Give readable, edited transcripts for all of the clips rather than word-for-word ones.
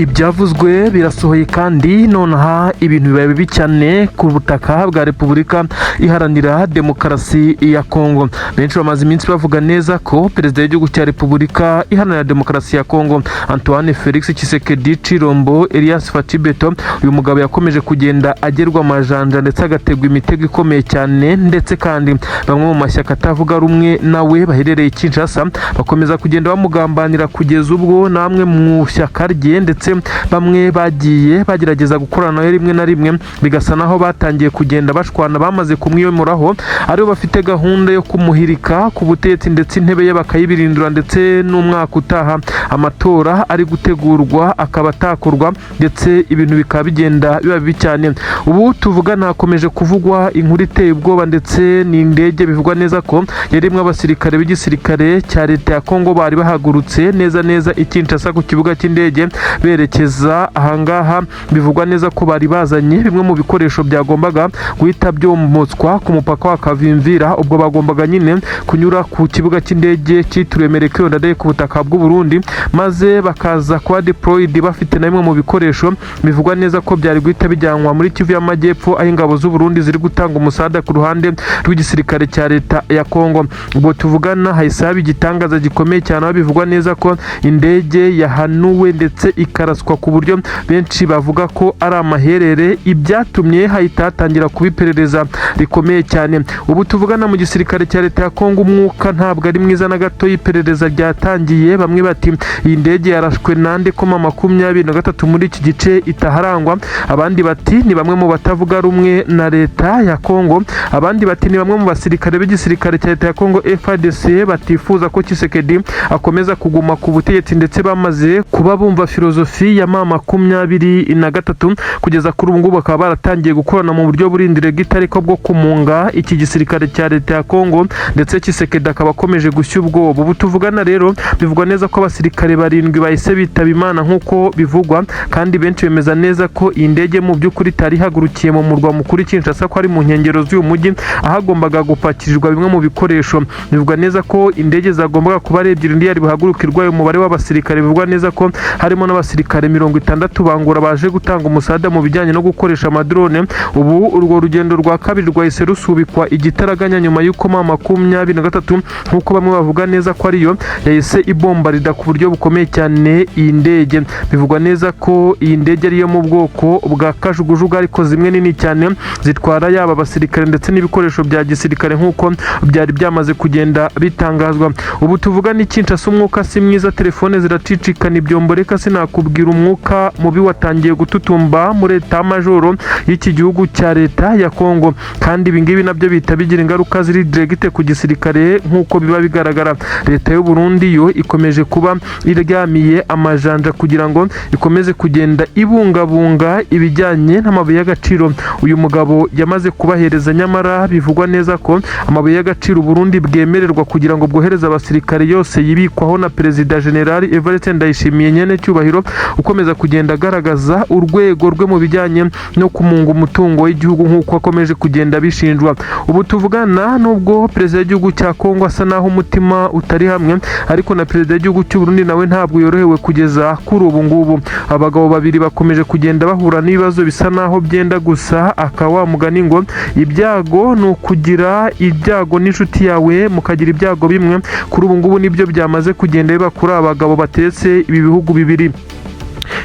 Ibyavuzwe birasohoye, kandi nonaha ibintu bibaye bibi cyane ku butaka bwa Repubulika Iharanira Demokarasi ya Kongo. Benshi bamaze iminsi bavuga neza ko perezida w'igihugu cya Repubulika Iharanira Demokarasi ya Kongo, Antoine Felix Tshisekedi Tshilombo Elias Fatshi Béton, uyu mugabo yakomeje kugenda agerwa amajanja ndetse agategwa imitego ikomeye cyane. Ndetse kandi bamwe mu mashyaka atavuga rumwe nawe baherereye i Kinshasa bakomeza kugenda bamugambanira, kugeza ubwo namwe mu shyaka rye ndetse bamwe bagiye bagerageza gukorana nawe rimwe na rimwe bigasa naho batangiye kugenda bashwana, bamaze kumwiyomoraho, aribo bafite gahunda yo kumuhirika ku butegetsi ndetse intebe ye bakayibirindura, ndetse n'umwaka utaha amatora ari gutegurwa akaba atakorwa, ndetse ibintu bikaba bigenda biba bibi cyane. Ubu tuvugana hakomeje kuvugwa inkuru iteye ubwoba, ndetse ni indege bivugwa neza ko yarimwo abasirikare b'igisirikare cya leta ya Kongo bari bahagurutse neza neza i Kinshasa ku kibuga cy'indege berekeza ahangaha. Bivugwa neza ko bari bazanye bimwe mu bikoresho byagombaga guhita byomotswa ku mupaka wa Kavimvira. Ubwo bagombaga nyine kunyura ku kibuga cy'indege cyitiriwe Melchior Ndadaye ku butaka bw'u Burundi, maze bakaza kuba deployed bafite na bimwe mu bikoresho bivugwa neza ko byari guhita bijyanwa muri Kivu y'Amajyepfo, aho ingabo z'u Burundi ziri gutanga umusada ku ruhande rw'igisirikare cya leta ya Kongo. Ubwo tuvugana hahise haba igitangaza gikomeye cyane, aho bivugwa neza ko indege yahanuwe ndetse ikaraswa ku buryo benshi bavuga ko ari amaherere, ibyatumye hahita hatangira kuba iperereza rikomeye cyane. Ubu tuvugana mu gisirikare cya leta ya Kongo umwuka ntabwo ari mwiza na gato. Iperereza ryatangiye, bamwe bati: "Iyi ndege yarashwe nande ko M23 muri iki gice itaharangwa?" Abandi bati: "Ni bamwe mu batavuga rumwe na leta ya Kongo." Abandi bati: "Ni bamwe mu basirikare b'igisirikare cya leta ya Kongo FARDC batifuza ko Tshisekedi akomeza kuguma ku butegetsi, ndetse bamaze kuba bumva filozofi ya M23, kugeza kuri ubu ngubu bakaba baratangiye gukorana mu buryo buri indirect ariko bwo kumunga iki gisirikare cya leta ya Kongo." Ndetse Tshisekedi akaba akomeje gushya ubwoba. Ubu tuvugana rero bivugwa neza ko abasirikare barindwi bahise bitaba Imana nk'uko bivugwa, kandi benshi bemeza neza ko iyi ndege mu by'ukuri itari ihagurukiye mu murwa mukuru Kinshasa, ko ari mu nkengero z'uyu mujyi ahagombaga gupakirirwa bimwe mu bikoresho. Bivugwa neza ko indege zagombaga kuba ari ebyiri, indi yari buhagurukirwa umubare w'abasirikare bivugwa neza ko harimo n'abasirikare 60 bangura baje gutanga umusada mu bijyanye no gukoresha amadrone. Ubu urwo rugendo rwa kabiri rwahise rusubikwa igitaraganya nyuma y'uko M23, nk'uko bamwe bavuga neza ko ariyo yahise ibombarida ku buryo bukomeye cyane iyi ndege. Bivugwa neza ko iyi ndege ariyo mu bwoko bwa kajugujugu, ariko zimwe nini cyane zitwara yaba abasirikare ndetse n'ibikoresho bya gisirikare, nk'uko byari byamaze kugenda bitangazwa. Ubu tuvuga ni Kinshasa umwuka si mwiza, telefone ziracicikana, ibyombo reka sinakubwira. Umwuka mubi watangiye gututumba muri état-major y'iki gihugu cya leta ya Kongo, kandi ibi ngibi nabyo bihita bigira ingaruka ziri direct ku gisirikare nk'uko biba bigaragara. Leta y'u Burundi yo ikomeje kuba iryamiye amajanja kugira ngo ikomeze kugenda ibungabunga ibijyanye n'amabuye y'agaciro uyu mugabo yamaze kubahereza. Nyamara bivugwa neza ko amabuye y'agaciro Burundi bwemererwa kugira ngo bwohereze abasirikare yose yibikwaho na perezida General Evariste Ndayishimiye, nyene cyubahiro ukomeza kugenda agaragaza urwego rwe mu bijyanye no kumunga umutungo w'igihugu, nk'uko akomeje kugenda bishinjwa. Ubu tuvugana, nubwo perezida w'igihugu cya Kongo asa naho umutima utari hamwe, ariko na perezida w'igihugu cy'u Burundi nawe ntabwo yorohewe kugeza kuri ubu ngubu. Abagabo babiri bakomeje kugenda bahura n'ibibazo bisa naho byenda gusa, akaba wa mugani ngo ibyago ni ukugira ibyago n'inshuti yawe mukagira ibyago bimwe. Kuri ubu ngubu nibyo byamaze kugenda biba kuri aba bagabo batetse ibi bihugu bibiri.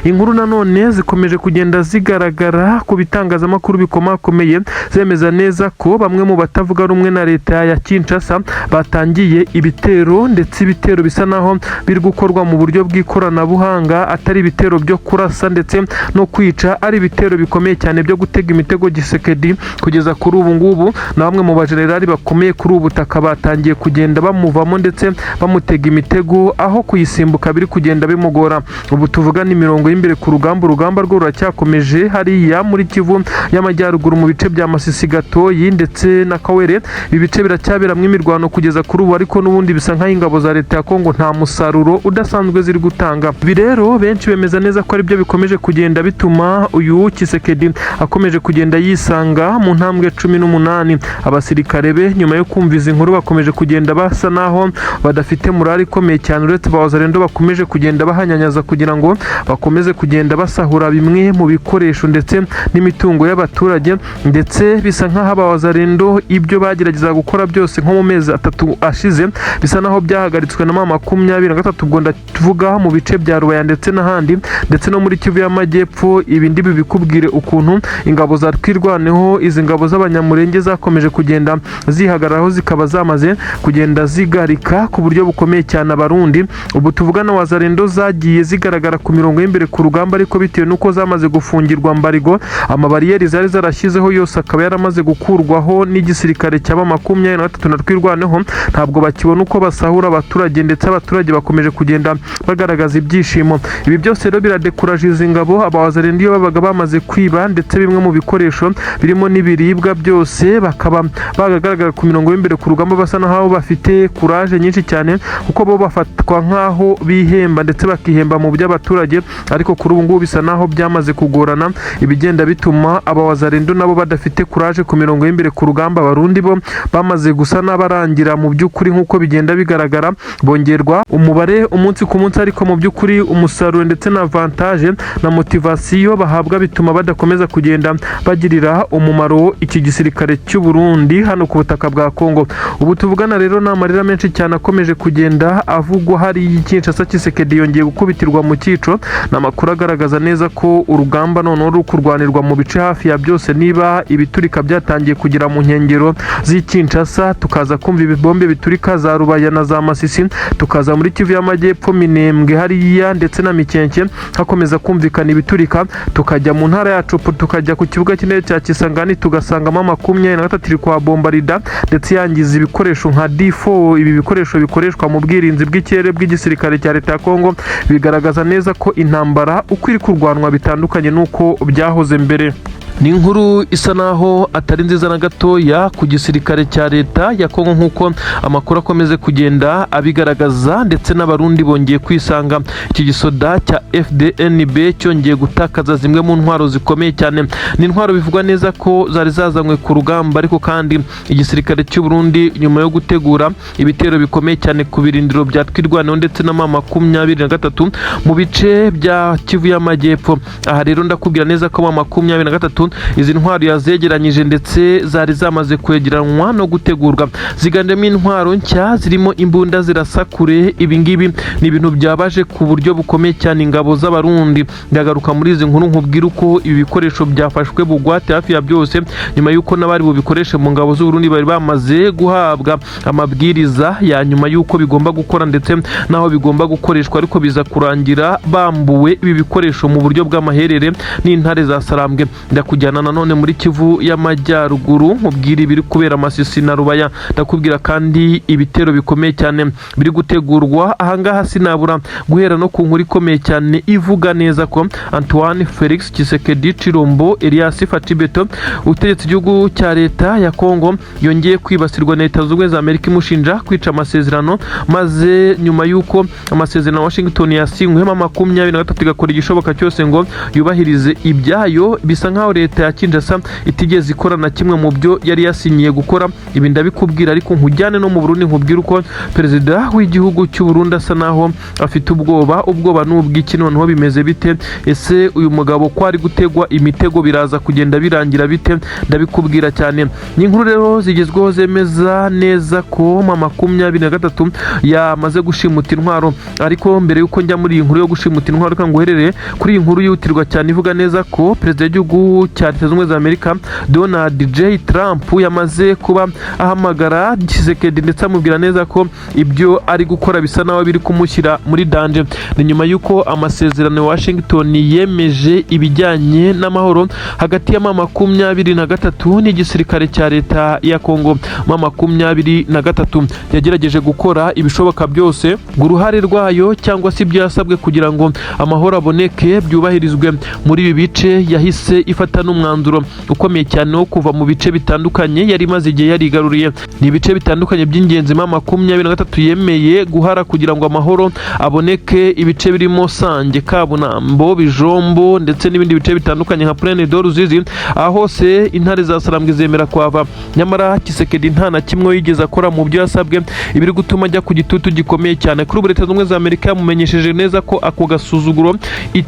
Inkuru nanone zikomeje kugenda zigaragara ku bitangazamakuru bikomakomeye zemeza neza ko bamwe mu batavuga rumwe na leta ya Kinshasa batangiye ibitero, ndetse ibitero bisa naho biri gukorwa mu buryo bw'ikoranabuhanga, atari ibitero byo kurasa ndetse no kwica, ari ibitero bikomeye cyane byo gutega imitego Tshisekedi. Kugeza kuri ubu ngubu na bamwe mu bajenerali bakomeye kuri ubu butaka batangiye kugenda bamuvamo ndetse bamutega imitego, aho kuyisimbuka biri kugenda bimugora. Ubu tuvugana imirongo y'imbere ku rugamba, urugamba rwo ruracyakomeje hariya muri Kivu y'Amajyaruguru mu bice bya Masisi, Gatoyi ndetse na Kawere. Ibi bice biracyaberamo imirwano kugeza kuri ubu, ariko n'ubundi bisa nk'aho ingabo za leta ya Kongo nta musaruro udasanzwe ziri gutanga. Ibi rero benshi bemeza neza ko aribyo bikomeje kugenda bituma uyu Tshisekedi akomeje kugenda yisanga mu ntambwe 18. Abasirikare be nyuma yo kumva izi nkuru bakomeje kugenda basa naho badafite morale ikomeye cyane, uretse ba Wazalendo bakomeje kugenda bahanyanyaza kugira ngo bakomeze. Bakomeze kugenda basahura bimwe mu bikoresho ndetse n'imitungo y'abaturage, ndetse bisa nk'aho abawazarendo ibyo bagerageza gukora byose nko mu mezi 3 ashize bisa naho byahagaritswe na M23. Ubwo ndavuga mu bice bya Rubaya ndetse n'ahandi, ndetse no muri Kivu y'Amajyepfo. Ibi ndi bibikubwire ukuntu ingabo za Twirwaneho, izi ngabo z'Abanyamurenge, zakomeje kugenda zihagararaho, zikaba zamaze kugenda zigarika ku buryo bukomeye cyane Abarundi. Ubu tuvugana Wazarendo zagiye zigaragara ku mirongo y'imbere ku rugamba, ariko bitewe n'uko zamaze gufungirwa mbarigo, amabariyeri zari zarashyizeho yose akaba yaramaze gukurwaho n'igisirikare cya M23 na Twirwaneho, ntabwo bakibona uko basahura abaturage, ndetse abaturage bakomeje kugenda bagaragaza ibyishimo. Ibi byose rero biradekuraje izi ngabo. Abawazarendo iyo babaga bamaze kwiba ndetse bimwe mu bikoresho birimo n'ibiribwa byose, bakaba bagaragara ku mirongo y'imbere ku rugamba basa naho bafite courage nyinshi cyane, kuko bo bafatwa nk'aho bihemba ndetse bakihemba mu by'abaturage. Ariko kuri ubu ngubu bisa naho byamaze kugorana, ibigenda bituma abawazarendo nabo badafite courage ku mirongo y'imbere ku rugamba. Abarundi bo bamaze gusa n'abarangira mu by'ukuri, nk'uko bigenda bigaragara, bongerwa umubare umunsi ku munsi, ariko mu by'ukuri umusaruro ndetse na avantage na motivation bahabwa bituma badakomeza kugenda bagirira umumaro iki gisirikare cy'u Burundi hano ku butaka bwa Kongo. Ubu tuvugana rero ni amarira menshi cyane akomeje kugenda avugwa hari Kinshasa. Tshisekedi yongeye gukubitirwa mu cyico. Ni amakuru agaragaza neza ko urugamba noneho ruri kurwanirwa mu bice hafi ya byose. Niba ibiturika byatangiye kugera mu nkengero z'i Kinshasa, tukaza kumva ibibombe biturika za Rubaya na za Masisi, tukaza muri Kivu y'Amajyepfo, Minembwe hariya ndetse na Mikenke hakomeza kumvikana ibiturika, tukajya mu ntara yacu, tukajya ku kibuga cy'indege cya Kisangani, tugasangamo 23 iri kwa bombarida ndetse yangiza ibikoresho nka D4, ibi bikoresho bikoreshwa mu bwirinzi bw'ikirere bw'igisirikare cya leta ya Kongo, bigaragaza neza ko intambara uko iri kurwanwa bitandukanye n'uko byahoze mbere. Ni inkuru isa naho atari nziza na gatoya ku gisirikare cya leta ya Kongo, nk'uko amakuru akomeze kugenda abigaragaza, ndetse n'Abarundi bongeye kwisanga iki gisoda cya FDNB cyongeye gutakaza zimwe mu ntwaro zikomeye cyane. Ni intwaro bivugwa neza ko zari zazanywe ku rugamba, ariko kandi igisirikare cy'u Burundi nyuma yo gutegura ibitero bikomeye cyane ku birindiro bya Twirwaneho ndetse na M23 mu bice bya Kivu y'Amajyepfo. Aha rero ndakubwira neza ko M23 izi ntwaro yazegeranyije, ndetse zari zamaze kwegeranwa no gutegurwa, ziganjemo intwaro nshya zirimo imbunda zirasa kure. Ibi ngibi ni ibintu byabaje ku buryo bukomeye cyane ingabo z'Abarundi. Ndagaruka muri izi nkuru nkubwira uko ibi bikoresho byafashwe bugwate hafi ya byose, nyuma y'uko n'abari bubikoreshe mu ngabo z'Uburundi bari bamaze guhabwa amabwiriza ya nyuma y'uko bigomba gukora ndetse n'aho bigomba gukoreshwa, ariko biza kurangira bambuwe ibi bikoresho mu buryo bw'amaherere n'intare za Sarambwe. Ndakujyana nanone muri Kivu y'Amajyaruguru, nkubwira ibiri kubera Masisi na Rubaya. Ndakubwira kandi ibitero bikomeye cyane biri gutegurwa ahangaha. Sinabura guhera no ku nkuru ikomeye cyane ivuga neza ko Antoine Felix Tshisekedi Tshilombo Elias Fatshi Beto, utegetse igihugu cya leta ya Kongo, yongeye kwibasirwa na Leta Zunze Ubumwe za Amerika imushinja kwica amasezerano, maze nyuma y'uko amasezerano ya Washington yasinywe, M23 igakora igishoboka cyose ngo yubahirize ibyayo, bisa nkaho leta ya Kinshasa itigeze ikora na kimwe mu byo yari yasinyiye gukora. Ibi ndabikubwira, ariko nkujyane no mu Burundi, nkubwire uko perezida w'igihugu cy'u Burundi asa naho afite ubwoba. Ubwoba ni ubw'iki? Noneho bimeze bite? Ese uyu mugabo ko ari gutegwa imitego, biraza kugenda birangira bite? Ndabikubwira cyane. Ni inkuru rero zigezweho zemeza neza ko M23 yamaze gushimuta intwaro. Ariko mbere y'uko njya muri iyi nkuru yo gushimuta intwaro, reka nguherere kuri iyi nkuru yihutirwa cyane ivuga neza ko perezida w'igihugu cya Leta Zunze Ubumwe za Amerika Donald J Trump yamaze kuba ahamagara Tshisekedi, ndetse amubwira neza ko ibyo ari gukora bisa naho biri kumushyira muri danger. Ni nyuma y'uko amasezerano ya Washington yemeje ibijyanye n'amahoro hagati ya M23 n'igisirikare cya leta ya Kongo. M23 yagerageje gukora ibishoboka byose ngo uruhare rwayo cyangwa se ibyo yasabwe kugira ngo amahoro aboneke byubahirizwe muri ibi bice, yahise ifata. n'umwanzuro ukomeye cyane wo kuva mu bice bitandukanye yari imaze igihe yarigaruriye. Ni ibice bitandukanye by'ingenzi M23 yemeye guhara kugira ngo amahoro aboneke, ibice birimo Sange, Kabunambo, Bijombo ndetse n'ibindi bice bitandukanye nka Plaine de Ruzizi. Aho hose intare za Sarambwe zemera kuhava, nyamara Tshisekedi nta na kimwe yigeze akora mu byo yasabwe, ibiri gutuma ajya ku gitutu gikomeye cyane. Kuri ubu Leta Zunze Ubumwe za Amerika yamumenyesheje neza ko ako gasuzuguro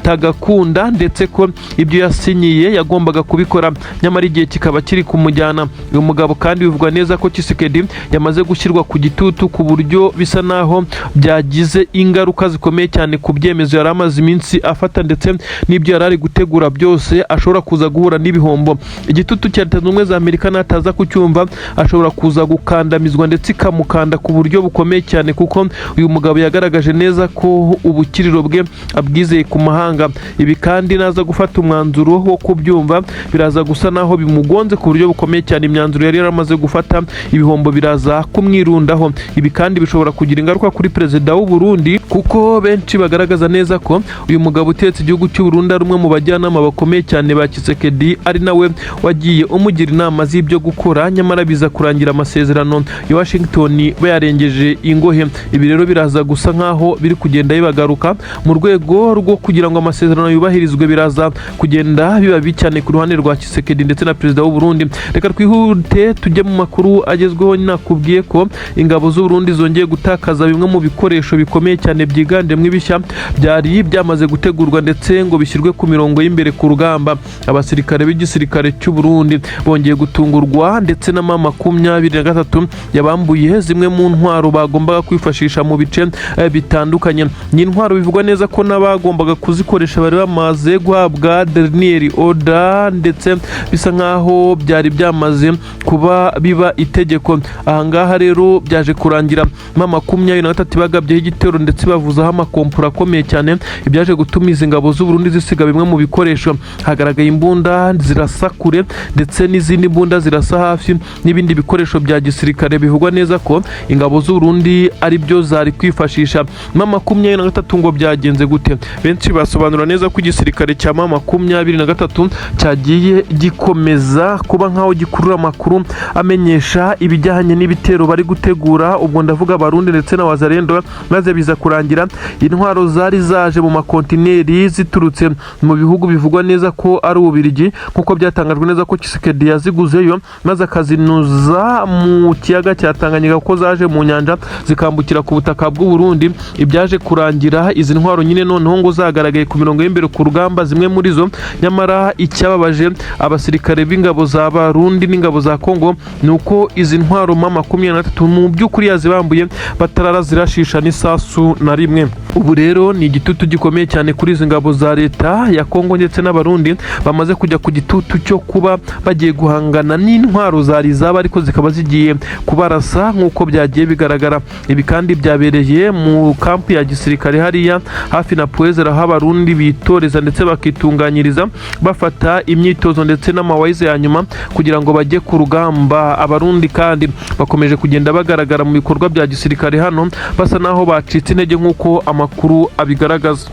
itagakunda, ndetse ko ibyo yasinyiye yagombaga kubikora, nyamara igihe kikaba kiri kumujyana. Uyu mugabo kandi bivugwa neza ko Tshisekedi yamaze gushyirwa ku gitutu ku buryo bisa naho byagize ingaruka zikomeye cyane ku byemezo yari amaze iminsi afata, ndetse n'ibyo yari ari gutegura byose ashobora kuza guhura n'ibihombo. Igitutu cya Leta Zunze Ubumwe za Amerika nataza kucyumva ashobora kuza gukandamizwa, ndetse ikamukanda ku buryo bukomeye cyane, kuko uyu mugabo yagaragaje neza ko ubukiriro bwe abwizeye ku mahanga. Ibi kandi naza gufata umwanzuro wo kubyumva biraza gusa naho bimugonze ku buryo bukomeye cyane. Imyanzuro yari yaramaze gufata, ibihombo biraza kumwirundaho. Ibi kandi bishobora kugira ingaruka kuri perezida w'u Burundi, kuko benshi bagaragaza neza ko uyu mugabo utetse igihugu cy'u Burundi ari umwe mu bajyanama bakomeye cyane ba Tshisekedi, ari nawe wagiye umugira inama z'ibyo gukora, nyamara biza kurangira amasezerano ya Washington bayarengeje ingohe. Ibi rero biraza gusa nkaho biri kugenda bibagaruka mu rwego rwo kugira ngo amasezerano yubahirizwe. Biraza kugenda biba bibi cyane ku ruhande rwa Tshisekedi ndetse na perezida w'u Burundi. Reka twihute tujye mu makuru agezweho. Nakubwiye ko ingabo z'u Burundi zongeye gutakaza bimwe mu bikoresho bikomeye cyane byiganjemo ibishya byari byamaze gutegurwa ndetse ngo bishyirwe ku mirongo y'imbere ku rugamba. Abasirikare b'igisirikare cy'u Burundi bongeye gutungurwa ndetse na M23 yabambuye zimwe mu ntwaro bagombaga kwifashisha mu bice bitandukanye. Ni intwaro bivugwa neza ko n'abagombaga kuzikoresha bari bamaze guhabwa dernière ordre, ndetse bisa nkaho byari byamaze kuba biba itegeko. Ahangaha rero byaje kurangira M23 bagabyeho igitero ndetse bavuzaho amakompura akomeye cyane, ibyaje gutuma izi ngabo z'u Burundi zisiga bimwe mu bikoresho. Hagaragaye imbunda zirasa kure ndetse n'izindi mbunda zirasa hafi n'ibindi bikoresho bya gisirikare bivugwa neza ko ingabo z'u Burundi ari byo zari kwifashisha. M23 ngo byagenze gute? Benshi basobanura neza ko igisirikare cya M23 cyagiye gikomeza kuba nkaho gikurura amakuru amenyesha ibijyanye n'ibitero bari gutegura, ubwo ndavuga Abarundi ndetse na Wazalendo, maze biza kurangira intwaro zari zaje mu makontineri ziturutse mu bihugu bivugwa neza ko ari Ububirigi, nk'uko byatangajwe neza ko Tshisekedi yaziguzeyo maze akazinuza mu kiyaga cya Tanganyika, kuko zaje mu nyanja zikambukira ku butaka bw'u Burundi. Ibyaje kurangira izi ntwaro nyine noneho ngo zagaragaye ku mirongo y'imbere ku rugamba zimwe muri zo. Nyamara icyababaje abasirikare b'ingabo za Barundi n'ingabo za Kongo ni uko izi ntwaro M23 mu by'ukuri yazibambuye batarara zirashisha n'isasu na rimwe. Ubu rero ni igitutu gikomeye cyane kuri izi ngabo za leta ya Kongo ndetse n'Abarundi bamaze kujya ku gitutu cyo kuba bagiye guhangana n'intwaro zari izabo, ariko zikaba zigiye kubarasa nk'uko byagiye bigaragara. Ibi kandi byabereye mu kampu ya gisirikare hariya hafi na Pwezera, aho Abarundi bitoreza ndetse bakitunganyiriza, bafata imyitozo ndetse n'amawayize ya nyuma kugira ngo bajye ku rugamba. Abarundi kandi bakomeje kugenda bagaragara mu bikorwa bya gisirikare hano basa naho bacitse intege nk'uko amakuru abigaragaza.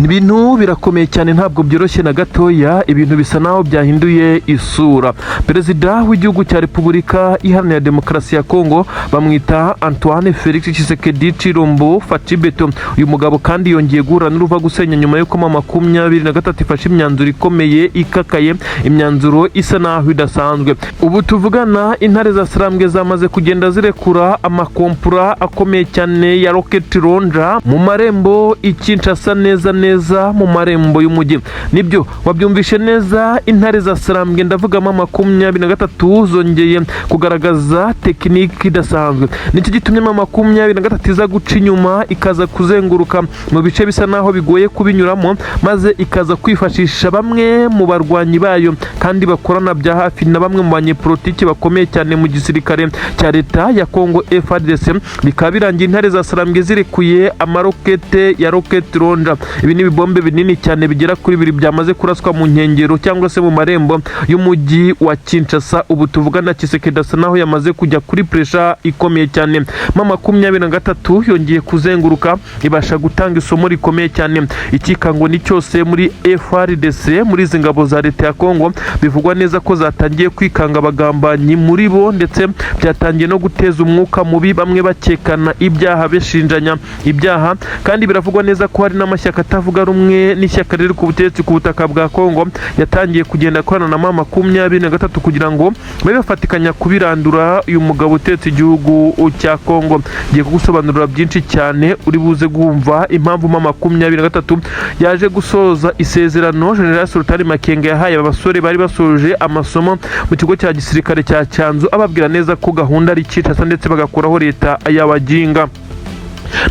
Ibintu birakomeye cyane, ntabwo byoroshye na gatoya. Ibintu bisa naho byahinduye isura. Perezida w'igihugu cya Repubulika Iharanira Demokarasi ya Kongo bamwita Antoine Felix Tshisekedi Tshilombo Fatshi Beto. Uyu mugabo kandi yongeye guhura n'uruva gusenya nyuma y'uko M23 ifashe imyanzuro ikomeye ikakaye, imyanzuro isa naho idasanzwe. Ubu tuvugana intare za Sarambwe zamaze kugenda zirekura amakompura akomeye cyane ya rocket launcher mu marembo i Kinshasa, neza neza mu marembo y'umujyi. Nibyo, wabyumvishe neza, intare za Sarambwe, ndavugamo M23, zongeye kugaragaza tekiniki idasanzwe. Nicyo gitumye M23 iza guca inyuma, ikaza kuzenguruka mu bice bisa naho bigoye kubinyuramo, maze ikaza kwifashisha bamwe mu barwanyi bayo kandi bakorana bya hafi na bamwe mu banyepolitiki bakomeye cyane mu gisirikare cya leta ya Kongo FARDC. Bikaba birangiye intare za Sarambwe zirekuye amarokete ya rocket launcher. Ibi ni ibibombe binini cyane bigera kuri bibiri byamaze kuraswa mu nkengero cyangwa se mu marembo y'umujyi wa Kinshasa. Ubu tuvugana Tshisekedi asa naho yamaze kujya kuri pressure ikomeye cyane. M23 yongeye kuzenguruka, ibasha gutanga isomo rikomeye cyane. Ikikango ni cyose muri FARDC, muri izi ngabo za leta ya Kongo, bivugwa neza ko zatangiye kwikanga abagambanyi muri bo, ndetse byatangiye no guteza umwuka mubi, bamwe bakekana ibyaha, bashinjanya ibyaha. Kandi biravugwa neza ko hari n'amashyaka atavuga rumwe n'ishyaka riri ku butegetsi ku butaka bwa Kongo yatangiye kugenda akorana na M23 kugira ngo babe bafatikanya kubirandura uyu mugabo utetse igihugu cya Kongo. Ngiye kugusobanurira byinshi cyane, uri buze kumva impamvu M23 yaje gusoza isezerano General Sultani Makenga yahaye aba basore bari basoje amasomo mu kigo cya gisirikare cya Cyanzu, ababwira neza ko gahunda ari Kinshasa ndetse bagakuraho leta y'abaginga.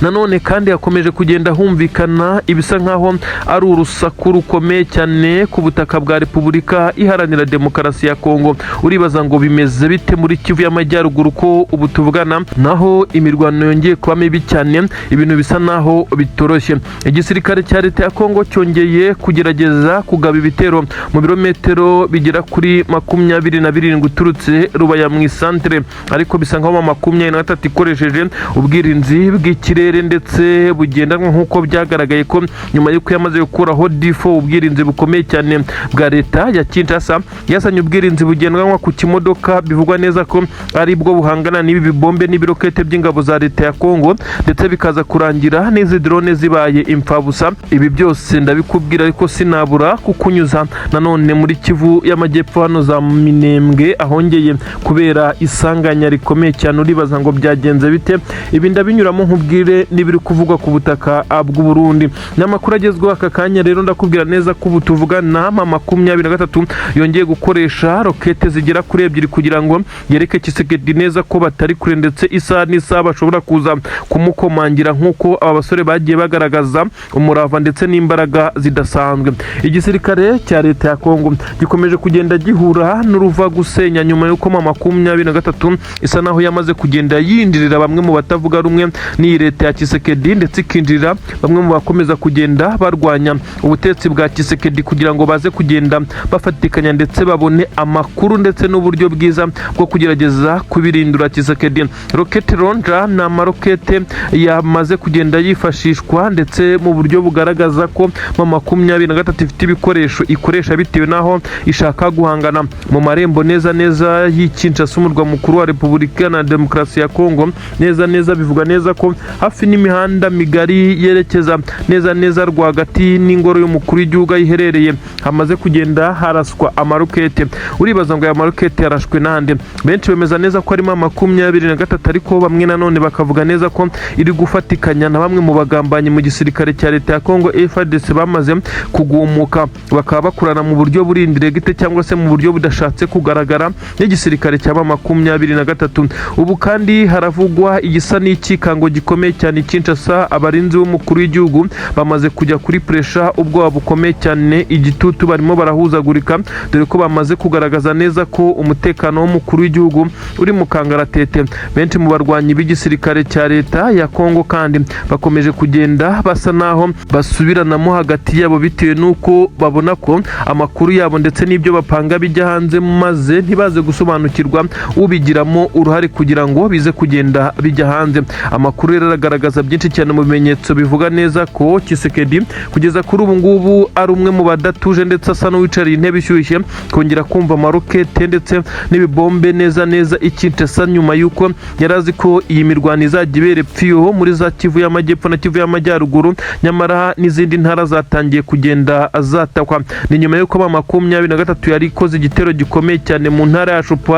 Nanone kandi hakomeje kugenda humvikana ibisa nkaho ari urusaku rukomeye cyane ku butaka bwa Repubulika Iharanira Demokarasi ya Kongo. Uribaza ngo bimeze bite muri Kivu y'Amajyaruguru, ko ubu tuvugana naho imirwano yongeye kuba mibi cyane, ibintu bisa naho bitoroshye. Igisirikare cya leta ya Kongo cyongeye kugerageza kugaba ibitero mu birometero bigera kuri 27 uturutse Rubaya mu isantere, ariko bisa nkaho M23 ikoresheje ubwirinzi bw'ikirere ndetse bugendanwa, nk'uko byagaragaye ko nyuma y'uko yamaze gukuraho difo ubwirinzi bukomeye cyane bwa leta ya Kinshasa, yazanye ubwirinzi bugendanwa ku kimodoka, bivugwa neza ko ari bwo buhangana n'ibi bibombe n'ibirokete by'ingabo za leta ya Kongo, ndetse bikaza kurangira n'izi drone zibaye imfabusa. Ibi byose ndabikubwira, ariko sinabura kukunyuza nanone muri Kivu y'Amajyepfo, hano za Minembwe, ahongeye kubera isanganya rikomeye cyane. Uribaza ngo byagenze bite? Ibi ndabinyuramo nkubwire n'ibiri kuvugwa ku butaka bw'u Burundi n'amakuru agezweho aka kanya. Rero ndakubwira neza ko ubu tuvugana M23 yongeye gukoresha rokete zigera kuri ebyiri kugira ngo yereke Tshisekedi neza ko batari kure, ndetse isaha n'isaha bashobora kuza kumukomangira, nk'uko aba basore bagiye bagaragaza umurava ndetse n'imbaraga zidasanzwe. Igisirikare cya leta ya Kongo gikomeje kugenda gihura n'uruva gusenya nyuma y'uko M23 isa naho yamaze kugenda yinjirira bamwe mu batavuga rumwe n'iyi leta ya Tshisekedi, ndetse ikinjirira bamwe mu bakomeza kugenda barwanya ubutegetsi bwa Tshisekedi, kugira ngo baze kugenda bafatikanya ndetse babone amakuru ndetse n'uburyo bwiza bwo kugerageza kubirindura Tshisekedi. Rocket launcher ni amarokete yamaze kugenda yifashishwa, ndetse mu buryo bugaragaza ko M23 ifite ibikoresho ikoresha bitewe n'aho ishaka guhangana. Mu marembo neza neza y'i Kinshasa, umurwa mukuru wa Repubulika Iharanira Demokarasi ya Kongo, neza neza bivuga neza ko hafi n'imihanda migari yerekeza neza neza rwagati n'ingoro y'umukuru w'igihugu aho iherereye, hamaze kugenda haraswa amarokete. Uribaza ngo aya marokete yarashwe nande? Benshi bemeza neza ko harimo 23, ariko bamwe nanone bakavuga neza ko iri gufatikanya na bamwe mu bagambanyi mu gisirikare cya leta ya Kongo FARDC bamaze kugumuka, bakaba bakorana mu buryo buri indirect cyangwa se mu buryo budashatse kugaragara n'igisirikare cya M23. Ubu kandi haravugwa igisa n'ikikango gikomeye cyane i Kinshasa. Abarinzi b'umukuru w'igihugu bamaze kujya kuri pressure, ubwoba bukomeye cyane, igitutu, barimo barahuzagurika, dore ko bamaze kugaragaza neza ko umutekano w'umukuru w'igihugu uri mu kangaratete. Benshi mu barwanyi b'igisirikare cya leta ya Kongo kandi bakomeje kugenda basa naho basubiranamo hagati yabo, bitewe n'uko babona ko amakuru yabo ndetse n'ibyo bapanga bijya hanze, maze ntibaze gusobanukirwa ubigiramo uruhare kugira ngo bize kugenda bijya hanze. Amakuru rero aragaragaza byinshi cyane mu bimenyetso bivuga neza ko Tshisekedi kugeza kuri ubu ngubu ari umwe mu badatuje, ndetse asa n'uwicariye intebe ishyushye kongera kumva amarokete ndetse n'ibibombe neza neza i Kinshasa, nyuma y'uko yari azi ko iyi mirwano izajya ibera epfiyo muri za Kivu y'Amajyepfo na Kivu y'Amajyaruguru, nyamara n'izindi ntara zatangiye kugenda zatakwa. Ni nyuma y'uko M23 yari ikoze igitero gikomeye cyane mu ntara ya Tshopo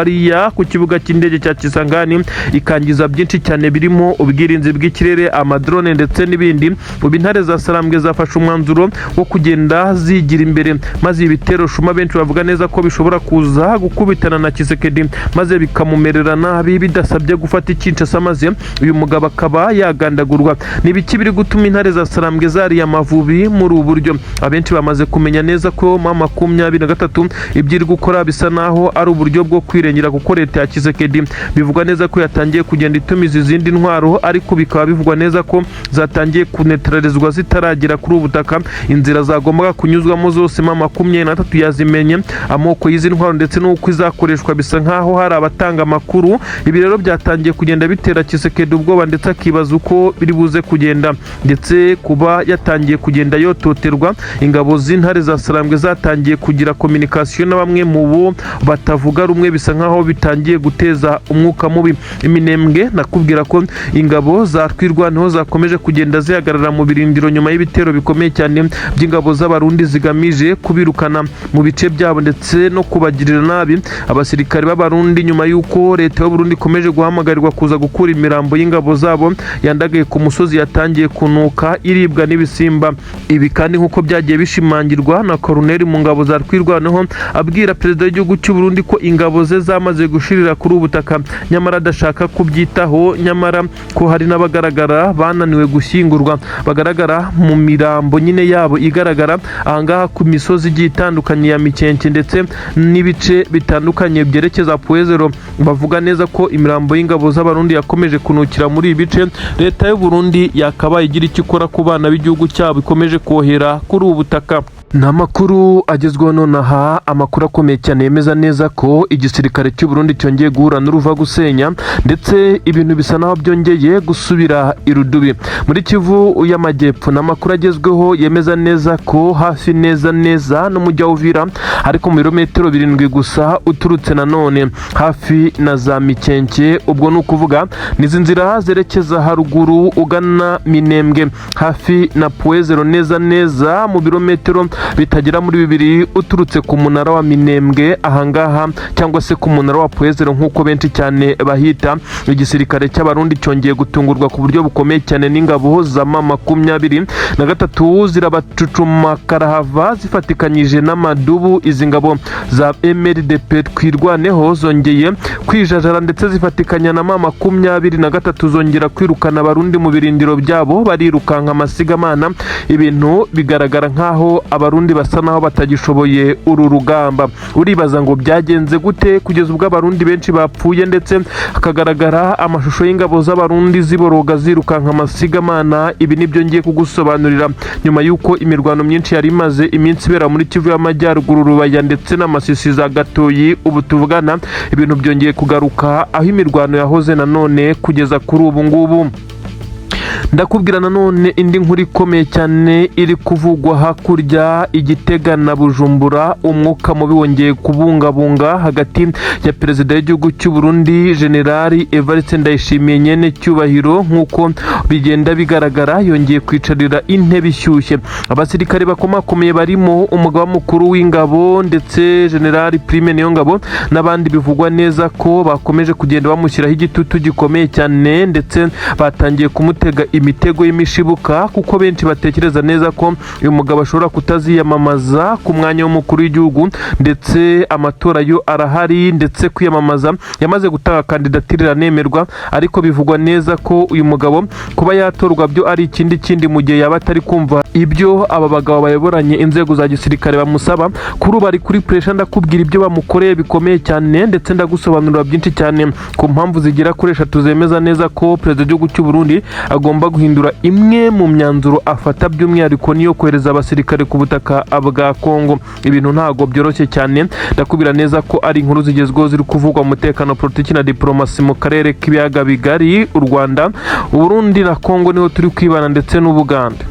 ku kibuga cy'indege cya Kisangani, ikangiza byinshi cyane birimo ubwirinzi bw'ikirere, amadrone ndetse n'ibindi. Ubu intare za Sarambwe zafashe umwanzuro wo kugenda zigira imbere, maze ibi bitero shuma benshi bavuga neza ko bishobora kuza gukubitana na Tshisekedi, maze bikamumerera nabi bidasabye gufata Kinshasa, maze uyu mugabo akaba yagandagurwa. Ni ibiki biri gutuma intare za Sarambwe zariye amavubi muri ubu buryo? Abenshi bamaze kumenya neza ko M23 ibyo iri gukora bisa naho ari uburyo bwo kwirengera, kuko leta ya Tshisekedi bivugwa neza ko yatangiye kugenda itumiza izindi ntwaro, ariko bikaba bikaba bivugwa neza ko zatangiye kunetralizwa zitaragera kuri ubu butaka. Inzira zagombaga kunyuzwamo zose M23 yazimenye, amoko y'izi ntwaro ndetse n'uko izakoreshwa bisa nkaho hari abatanga amakuru. Ibi rero byatangiye kugenda bitera Tshisekedi ubwoba, ndetse akibaza uko biri buze kugenda, ndetse kuba yatangiye kugenda yototerwa. Ingabo z'intare za Sarambwe zatangiye kugira communication na bamwe mu bo batavuga rumwe, bisa nkaho bitangiye guteza umwuka mubi iminembwe. Nakubwira ko ingabo za Twirwaneho zakomeje kugenda zihagarara mu birindiro nyuma y'ibitero bikomeye cyane by'ingabo z'Abarundi zigamije kubirukana mu bice byabo ndetse no kubagirira nabi abasirikare b'Abarundi, nyuma y'uko leta y'u Burundi ikomeje guhamagarirwa kuza gukura imirambo y'ingabo zabo yandagaye ku musozi, yatangiye kunuka iribwa n'ibisimba. Ibi kandi nk'uko byagiye bishimangirwa na koroneli mu ngabo za Twirwaneho, abwira perezida w'igihugu cy'u Burundi ko ingabo ze zamaze gushirira kuri ubu butaka, nyamara adashaka kubyitaho, nyamara ko hari n'abagaragara bananiwe gushyingurwa, bagaragara mu mirambo nyine yabo igaragara ahangaha ku misozi igiye itandukanye ya Mikenke ndetse n'ibice bitandukanye byerekeza Puezero. Bavuga neza ko imirambo y'ingabo z'Abarundi yakomeje kunukira muri ibi bice. Leta y'u Burundi yakabaye igira icyo ikora ku bana b'igihugu cyabo ikomeje kohera kuri ubu butaka. Ni amakuru agezweho nonaha, amakuru akomeye cyane yemeza neza ko igisirikare cy'u Burundi cyongeye guhura n'uruva gusenya, ndetse ibintu bisa naho byongeye gusubira irudubi muri Kivu y'Amajyepfo. Ni amakuru agezweho yemeza neza ko hafi neza neza n'umujyi wa Uvira, ariko mu birometero 7 gusa uturutse nanone hafi na za Mikenke, ubwo ni ukuvuga n'izi nzira zerekeza haruguru ugana Minembwe, hafi na Puezero, neza neza mu birometero bitagera muri 2 uturutse ku munara wa Minembwe ahangaha, cyangwa se ku munara wa Puezero nk'uko benshi cyane bahita. Igisirikare cy'Abarundi cyongeye gutungurwa ku buryo bukomeye cyane n'ingabo za M23 zirabacucuma karahava zifatikanyije n'amadubu. Izi ngabo za MRDP Twirwaneho zongeye kwijajara ndetse zifatikanya na M23, zongera kwirukana Abarundi mu birindiro byabo, barirukanka amasigamana. Ibintu bigaragara nk'aho Abarundi basa naho batagishoboye uru rugamba. Uribaza ngo byagenze gute kugeza ubwo Abarundi benshi bapfuye, ndetse hakagaragara amashusho y'ingabo z'Abarundi ziboroga zirukanka amasigamana? Ibi nibyo ngiye kugusobanurira nyuma y'uko imirwano myinshi yari imaze iminsi ibera muri Kivu y'Amajyaruguru, Rubaya ndetse n'Amasisi za Gatoyi. Ubu tuvugana ibintu byongeye kugaruka aho imirwano yahoze nanone kugeza kuri ubu ngubu. Ndakubwira nanone indi nkuru ikomeye cyane iri kuvugwa hakurya Igitega na Bujumbura. Umwuka mubi wongeye kubungabunga hagati ya perezida w'igihugu cy'u Burundi, Generali Evariste Ndayishimiye nyene cyubahiro, nk'uko bigenda bigaragara yongeye kwicarira intebe ishyushye. Abasirikare bakomakomeye barimo umugaba mukuru w'ingabo ndetse Generali Prime Niyongabo n'abandi, bivugwa neza ko bakomeje kugenda bamushyiraho igitutu gikomeye cyane, ndetse batangiye kumutega imitego y'imishibuka, kuko benshi batekereza neza ko uyu mugabo ashobora kutaziyamamaza ku mwanya w'umukuru w'igihugu. Ndetse amatora yo arahari, ndetse kwiyamamaza yamaze gutanga kandidatire iranemerwa, ariko bivugwa neza ko uyu mugabo kuba yatorwa byo ari ikindi kindi mu gihe yaba atari kumva ibyo aba bagabo bayoboranye inzego za gisirikare bamusaba. Kuri ubu ari kuri pressure. Ndakubwira ibyo bamukoreye bikomeye cyane, ndetse ndagusobanurira byinshi cyane ku mpamvu zigera kuri eshatu zemeza neza ko perezida w'igihugu cy'u Burundi agomba guhindura imwe mu myanzuro afata, by'umwihariko niyo kohereza abasirikare ku butaka bwa Kongo. Ibintu ntabwo byoroshye cyane. Ndakubwira neza ko ari inkuru zigezweho ziri kuvugwa mu mutekano, politiki na diplomasi mu karere k'ibiyaga bigari. U Rwanda, Uburundi na Kongo niho turi kwibana, ndetse n'Ubuganda.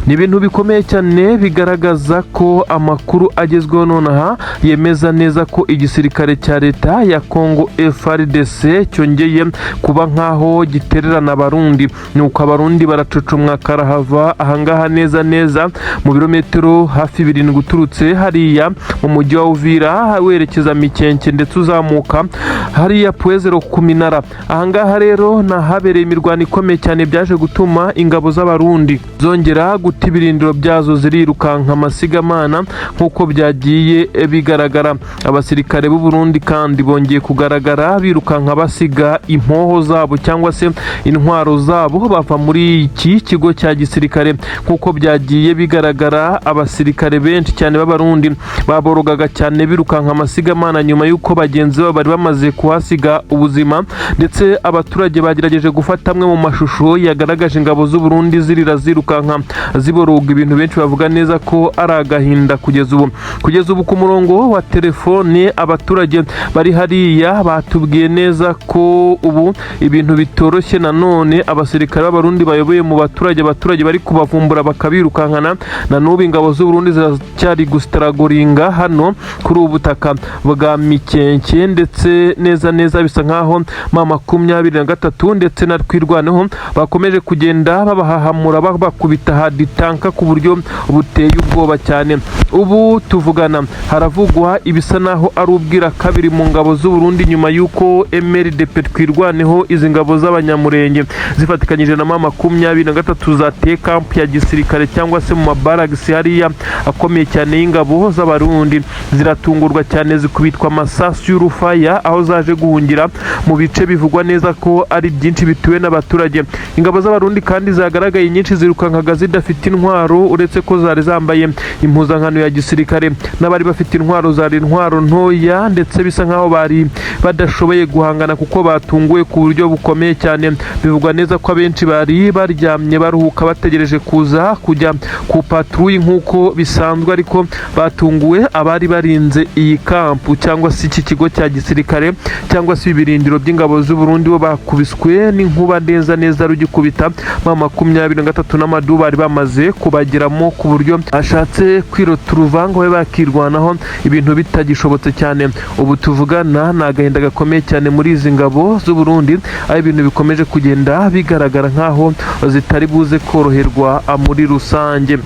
Ni ibintu bikomeye cyane bigaragaza ko amakuru agezweho nonaha yemeza neza ko igisirikare cya leta ya Kongo FARDC cyongeye kuba nk'aho gitererana Abarundi, nuko Abarundi baracucumwa karahava ahangaha neza neza mu birometero hafi 7 uturutse hariya mu mujyi wa Uvira werekeza Mikenke, ndetse uzamuka hariya Puezero ku minara. Ahangaha rero ni ahabereye imirwano ikomeye cyane, byaje gutuma ingabo z'Abarundi zongera guta ibirindiro byazo zirirukanka amasigamana nk'uko byagiye bigaragara. Abasirikare b'u Burundi kandi bongeye kugaragara birukanka basiga impoho zabo cyangwa se intwaro zabo, bava muri iki kigo cya gisirikare nk'uko byagiye bigaragara. Abasirikare benshi cyane b'Abarundi baborogaga cyane birukanka amasigamana nyuma y'uko bagenzi babo bari bamaze kuhasiga ubuzima. Ndetse abaturage bagerageje gufata amwe mu mashusho yagaragaje ingabo z'u Burundi zirira, zirukanka, ziboroga, ibintu benshi bavuga neza ko ari agahinda. Kugeza ubu ku murongo wa telefone abaturage bari hariya batubwiye neza ko ubu ibintu bitoroshye. Nanone abasirikare b'Abarundi bayoboye mu baturage, abaturage bari kubavumbura bakabirukankana. Na n'ubu ingabo z'u Burundi ziracyari gustrugglinga hano kuri ubu butaka bwa Mikenke, ndetse neza neza bisa nkaho M23 ndetse na Twirwaneho bakomeje kugenda babahahamura, babakubita haditanka ku buryo buteye ubwoba cyane. Ubu tuvugana haravugwa ibisa naho ari ubwira kabiri mu ngabo z'u Burundi nyuma y'uko MRDP Twirwaneho, izi ngabo z'Abanyamurenge zifatikanyije na M23, zateye camp ya gisirikare cyangwa se mu mabaragisi hariya akomeye cyane y'ingabo z'Abarundi, ziratungurwa cyane zikubitwa amasasu y'urufaya, aho zaje guhungira mu bice bivugwa neza ko ari byinshi bituwe n'abaturage. Ingabo z'Abarundi kandi zagaragaye nyinshi zirukankaga zidafite intwaro, uretse ko zari zambaye impuzankano ya gisirikare. N'abari bafite intwaro zari intwaro ntoya, ndetse bisa nkaho bari badashoboye guhangana kuko batunguwe ku buryo bukomeye cyane. Bivugwa neza ko abenshi bari baryamye baruhuka, bategereje kuza kujya ku patrouille nk'uko bisanzwe, ariko batunguwe. Abari barinze iyi camp cyangwa se iki kigo cya gisirikare cyangwa se ibirindiro by'ingabo z'u Burundi bo bakubiswe n'inkuba neza neza rugikubita. M23 n'amadu bari bamaze kubageramo ku buryo ashatse kwirota uruvango babe bakirwanaho, ibintu bitagishobotse cyane. Ubu tuvugana ni agahinda gakomeye cyane muri izi ngabo z'u Burundi, aho ibintu bikomeje kugenda bigaragara nk'aho zitari buze koroherwa muri rusange.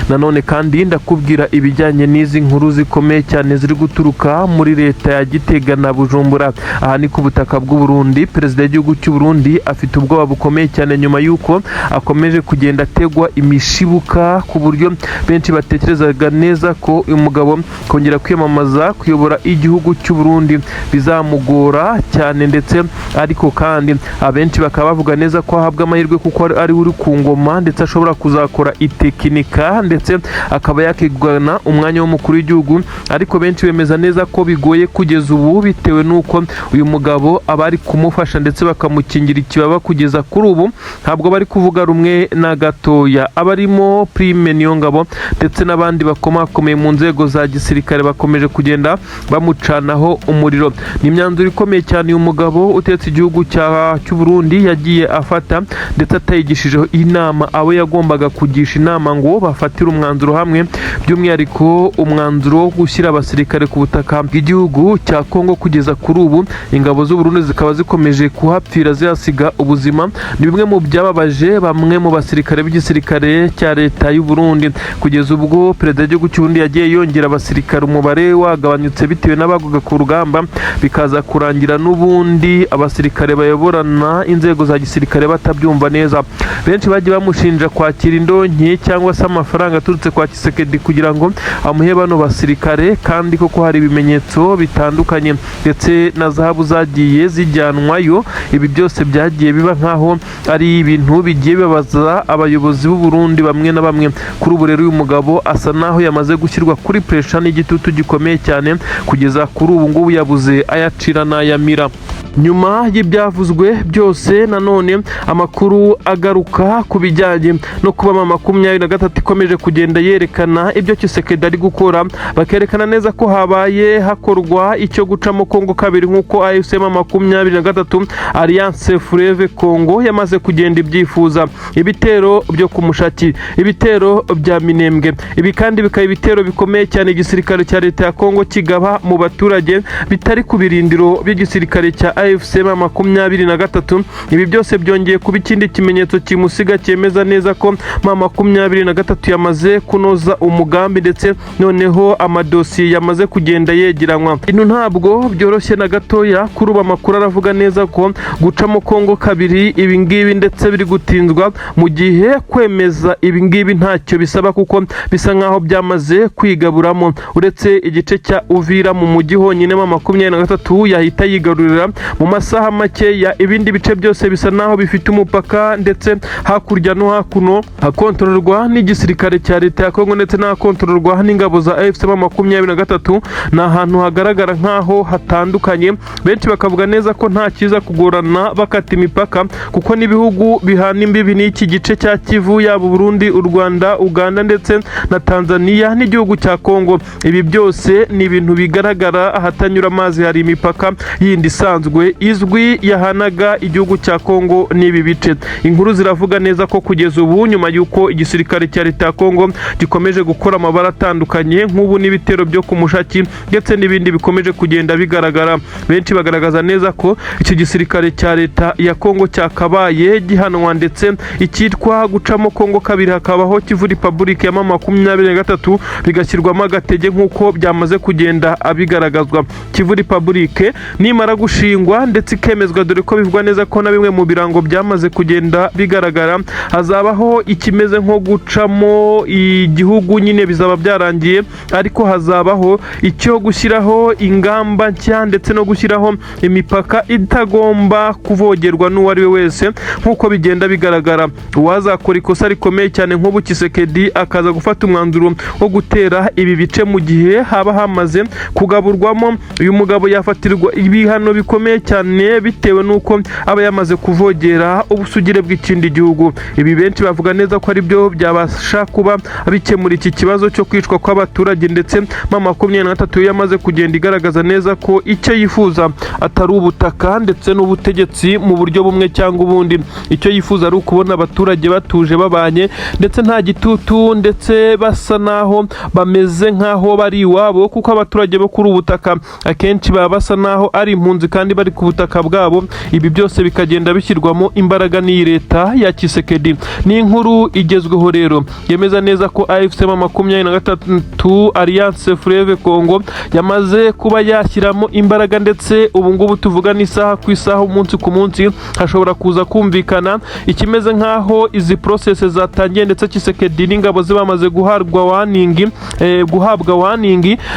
Nanone kandi ndakubwira ibijyanye n'izi nkuru zikomeye cyane ziri guturuka muri leta ya Gitega na Bujumbura. Aha ni ku butaka bw'u Burundi. Perezida w'igihugu cy'u Burundi afite ubwoba bukomeye cyane nyuma y'uko akomeje kugenda ategwa imishibuka, ku buryo benshi batekerezaga neza ko uyu mugabo kongera kwiyamamaza kuyobora igihugu cy'u Burundi bizamugora cyane. Ndetse ariko kandi abenshi bakaba bavuga neza ko ahabwa amahirwe kuko ari uri ku ngoma, ndetse ashobora kuzakora itekinika, ndetse akaba yakigana umwanya w'umukuru w'igihugu. Ariko benshi bemeza neza ko bigoye kugeza ubu, bitewe n'uko uyu mugabo aba ari kumufasha ndetse bakamukingira ikibaba kugeza kuri ubu ntabwo bari kuvuga rumwe na gatoya. Abarimo Prime Niyongabo ndetse n'abandi bakomakomeye mu nzego za gisirikare bakomeje kugenda bamucanaho umuriro. Ni imyanzuro ikomeye cyane uyu mugabo utetse igihugu cy'u Burundi yagiye afata, ndetse atayigishijeho inama abo yagombaga kugisha inama ngo bafatire umwanzuro hamwe, by'umwihariko umwanzuro wo gushyira abasirikare ku butaka bw'igihugu cya Kongo. Kugeza kuri ubu ingabo z'u Burundi zikaba zikomeje kuhapfira, zihasiga ubuzima. Ni bimwe mu byababaje bamwe mu basirikare b'igisirikare cya leta y'u Burundi, kugeza ubwo perezida w'igihugu cy'u Burundi yagiye yongera abasirikare, umubare wagabanyutse bitewe n'abagwaga ku rugamba, bikaza kurangira n'ubundi abasirikare bayoborana inzego za gisirikare batabyumva neza. Benshi bagiye bamushinja kwakira indonke cyangwa se amafaranga aturutse kwa Tshisekedi kugira ngo amuhe bano basirikare, kandi koko hari ibimenyetso bitandukanye ndetse na zahabu zagiye zijyanwayo. Ibi byose byagiye biba nkaho ari ibintu bigiye bibabaza abayobozi b'u Burundi bamwe na bamwe. Kuri ubu rero uyu mugabo asa naho yamaze gushyirwa kuri pressure n'igitutu gikomeye cyane. Kugeza kuri ubu ngubu yabuze ayacira n'ayamira nyuma y'ibyavuzwe byose. Nanone amakuru agaruka ku bijyanye no kuba M23 ikomeje kugenda yerekana ibyo Tshisekedi ari gukora, bakerekana neza ko habaye hakorwa icyo gucamo Kongo kabiri, nk'uko AFC M23, Alliance Fleuve Congo, yamaze kugenda ibyifuza. Ibitero byo ku Mushaki, ibitero bya Minembwe, ibi kandi bikaba ibitero bikomeye cyane igisirikare cya leta ya Kongo kigaba mu baturage, bitari ku birindiro by'igisirikare cya AFC M23. Ibi byose byongeye kuba ikindi kimenyetso kimusiga cyemeza neza ko M23 yamaze kunoza umugambi, ndetse noneho amadosiye yamaze kugenda yegeranywa. Ibintu ntabwo byoroshye na gatoya. Kuri ubu amakuru aravuga neza ko gucamo Kongo kabiri ibi ngibi ndetse biri gutinzwa, mu gihe kwemeza ibi ngibi ntacyo bisaba kuko bisa nkaho byamaze kwigaburamo. Uretse igice cya Uvira mu mujyi honyine M23 yahita yigarurira mu masaha makeya, ibindi bice byose bisa naho bifite umupaka, ndetse hakurya no hakuno hakontororwa n'igisirikare cya leta ya Kongo ndetse n'ahakontororwa n'ingabo za AFC M23. Ni ahantu hagaragara nk'aho hatandukanye. Benshi bakavuga neza ko nta cyiza kugorana bakata imipaka, kuko n'ibihugu bihana imbibi n'iki gice cya Kivu, yaba Burundi, u Rwanda, Uganda ndetse na Tanzania n'igihugu cya Kongo, ibi byose ni ibintu bigaragara. Ahatanyura amazi hari imipaka yindi isanzwe izwi yahanaga igihugu cya Kongo n'ibi bice. Inkuru ziravuga neza ko kugeza ubu, nyuma y'uko igisirikare cya leta ya Kongo gikomeje gukora amabara atandukanye, nk'ubu n'ibitero byo ku Mushaki ndetse n'ibindi bikomeje kugenda bigaragara, benshi bagaragaza neza ko iki gisirikare cya leta ya Kongo cyakabaye gihanwa, ndetse icyitwa gucamo Kongo kabiri hakabaho Kivu Republic ya M23 bigashyirwamo agatege nk'uko byamaze kugenda abigaragazwa. Kivu Republic nimara gushingwa ndetse ikemezwa, dore ko bivugwa neza ko na bimwe mu birango byamaze kugenda bigaragara, hazabaho ikimeze nko gucamo igihugu nyine bizaba byarangiye, ariko hazabaho icyo gushyiraho ingamba nshya ndetse no gushyiraho imipaka itagomba kuvogerwa n'uwo ari we wese nk'uko bigenda bigaragara. Uwazakora ikosa rikomeye cyane nk'ubu Tshisekedi akaza gufata umwanzuro wo gutera ibi bice mu gihe haba hamaze kugaburwamo, uyu mugabo yafatirwa ibihano bikomeye cyane bitewe n'uko aba yamaze kuvogera ubusugire bw'ikindi gihugu. Ibi benshi bavuga neza ko ari byo byabasha kuba bikemura iki kibazo cyo kwicwa kw'abaturage, ndetse M23 yo yamaze kugenda igaragaza neza ko icyo yifuza atari ubutaka ndetse n'ubutegetsi mu buryo bumwe cyangwa ubundi. Icyo yifuza ari ukubona abaturage batuje, babanye ndetse nta gitutu, ndetse basa naho bameze nk'aho bari iwabo, kuko abaturage bo kuri ubu butaka akenshi baba basa naho ari impunzi kandi bari ku butaka bwabo. Ibi byose bikagenda bishyirwamo imbaraga n'iyi leta ya Tshisekedi. Ni inkuru igezweho rero yemeza neza ko AFC M23, Alliance Fleuve Congo, yamaze kuba yashyiramo imbaraga, ndetse ubu ngubu tuvuga n'isaha ku isaha, umunsi ku munsi hashobora kuza kumvikana ikimeze nk'aho izi process zatangiye, ndetse Tshisekedi n'ingabo ze bamaze guhabwa warning,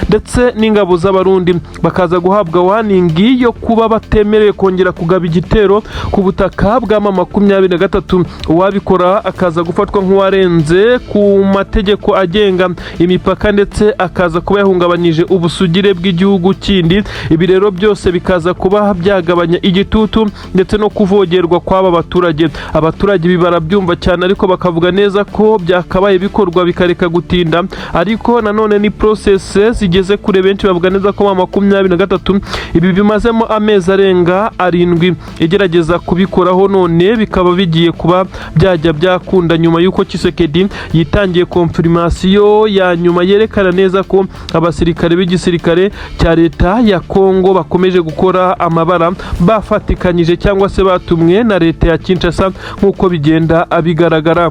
ndetse n'ingabo z'Abarundi bakaza guhabwa warning yo kuba batemerewe kongera kugaba igitero ku butaka bwa M23. Uwabikora akaza gufatwa nk'uwarenze ku mategeko agenga imipaka, ndetse akaza kuba yahungabanyije ubusugire bw'igihugu kindi. Ibi rero byose bikaza kuba byagabanya igitutu ndetse no kuvogerwa kw'aba baturage. Abaturage ibi barabyumva cyane, ariko bakavuga neza ko byakabaye bikorwa bikareka gutinda, ariko nanone ni process zigeze kure. Benshi bavuga neza ko M23 ibi bimazemo amezi arenga 7 igerageza kubikoraho, none bikaba bigiye kuba byajya byakunda nyuma y'uko Tshisekedi yitangiye confirmation ya nyuma yerekana neza ko abasirikare b'igisirikare cya leta ya Kongo bakomeje gukora amabara bafatikanyije cyangwa se batumwe na leta ya Kinshasa nk'uko bigenda bigaragara.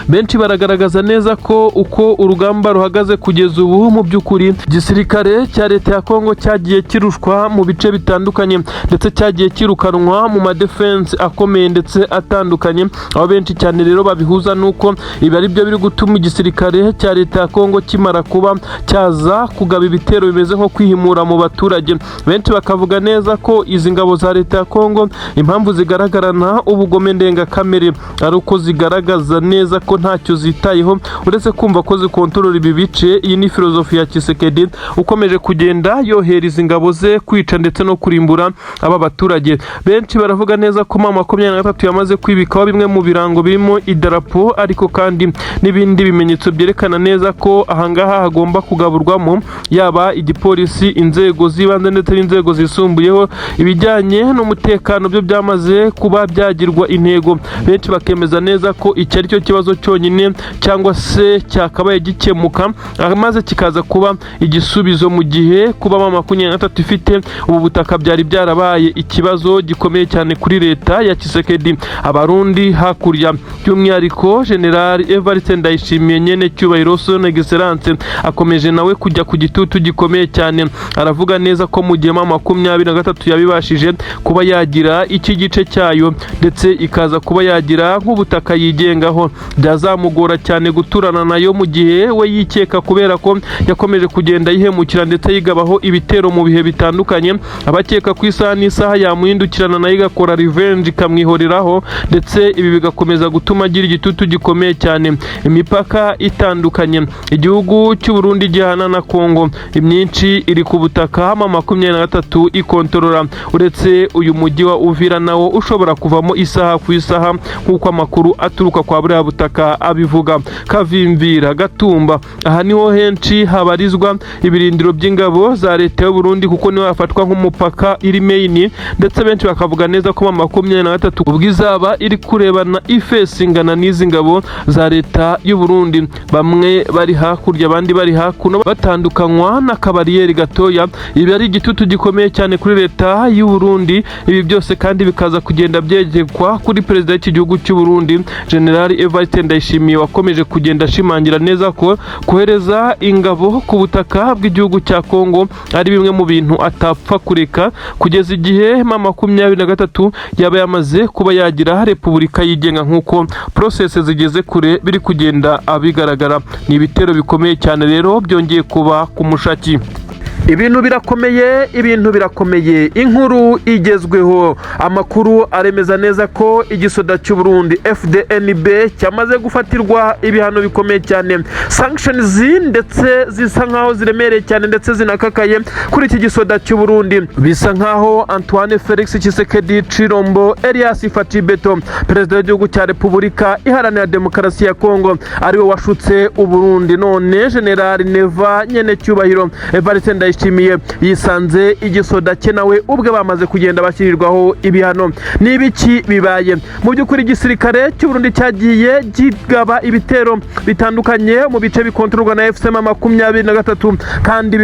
Benshi baragaragaza neza ko uko urugamba ruhagaze kugeza ubu, mu by'ukuri igisirikare cya leta ya Kongo cyagiye kirushwa mu bice bitandukanye, ndetse cyagiye kirukanwa mu madefense akomeye ndetse atandukanye, aho benshi cyane rero babihuza nuko ibi ari byo biri gutuma igisirikare cya leta ya Kongo kimara kuba cyaza kugaba ibitero bimeze nko kwihimura mu baturage. Benshi bakavuga neza ko izi ngabo za leta ya Kongo impamvu zigaragarana ubugome ndengakamere ari uko zigaragaza neza ko ntacyo zitayeho uretse kumva ko zikontorora ibi bice. Iyi ni filozofi ya Tshisekedi ukomeje kugenda yohereza ingabo ze kwica ndetse no kurimbura aba baturage. Benshi baravuga neza ko M23 yamaze kwibikaho bimwe mu birango birimo idarapo, ariko kandi n'ibindi bimenyetso byerekana neza ko ahangaha hagomba kugaburwamo yaba igipolisi, inzego z'ibanze ndetse n'inzego zisumbuyeho. Ibijyanye n'umutekano byo byamaze kuba byagirwa intego. Benshi bakemeza neza ko iki ari cyo kibazo cyonyine cyangwa se cyakabaye gikemuka maze kikaza kuba igisubizo, mu gihe kuba M23 ifite ubu butaka byari byarabaye ikibazo gikomeye cyane kuri leta ya Tshisekedi. Abarundi hakurya, by'umwihariko General Evariste Ndayishimiye, nyene cyubahiro Son Excellence, akomeje nawe kujya ku gitutu gikomeye cyane. Aravuga neza ko mu gihe M23 yabibashije kuba yagira iki gice cyayo, ndetse ikaza kuba yagira nk'ubutaka yigengaho, byazamugora cyane guturana nayo, mu gihe we yikeka kubera ko yakomeje kugenda yihemukira ndetse yigabaho ibitero mu bihe bitandukanye, abakeka ku isaha n'isaha yamuhindukirana nayo igakora revenge, ikamwihoreraho, ndetse ibi bigakomeza gutuma agira igitutu gikomeye cyane. Imipaka itandukanye igihugu cy'u Burundi gihana na Kongo, imyinshi iri ku butaka M23 ikontorora, uretse uyu mujyi wa Uvira nawo ushobora kuvamo isaha ku isaha, nk'uko amakuru aturuka kwa buriya butaka abivuga. Kavimvira, Gatumba, aha niho henshi habarizwa ibirindiro by'ingabo za leta y'u Burundi, kuko niho hafatwa nk'umupaka iri main, ndetse benshi bakavuga neza ko M23 ubwo izaba iri kurebana ifesi ingana n'izi ngabo za leta y'u Burundi, bamwe bari hakurya abandi bari hakuno, batandukanywa n'akabariyeri gatoya. Ibi ari igitutu gikomeye cyane kuri leta y'u Burundi. Ibi byose kandi bikaza kugenda byegekwa kuri perezida w'iki gihugu cy'u Burundi, General Evariste Ndayishimiye, wakomeje kugenda ashimangira neza ko kohereza ingabo ku butaka bw'igihugu cya Kongo ari bimwe mu bintu atapfa kureka kugeza igihe M23 yaba yamaze kuba yagira repubulika yigenga, nk'uko process zigeze kure biri kugenda bigaragara. Ni ibitero bikomeye cyane rero byongeye kuba ku Mushaki. Ibintu birakomeye, ibintu birakomeye. Inkuru igezweho, amakuru aremeza neza ko igisoda cy'u Burundi FDNB cyamaze gufatirwa ibihano bikomeye cyane, sanctions ndetse zisa nkaho ziremereye cyane ndetse zinakakaye kuri iki gisoda cy'u Burundi. Bisa nkaho Antoine Felix Tshisekedi Tshilombo Elias Fatshi Beto, perezida w'igihugu cya Repubulika Iharanira Demokarasi ya Kongo, ariwe washutse u Burundi. None General Neva, nyene cyubahiro Evariste Ndayishimiye, yisanze igisoda cye nawe ubwe bamaze kugenda bashyirirwaho ibihano. Ni ibiki bibaye? Mu by'ukuri igisirikare cy'u Burundi cyagiye kigaba ibitero bitandukanye mu bice bikontororwa na AFC M23, kandi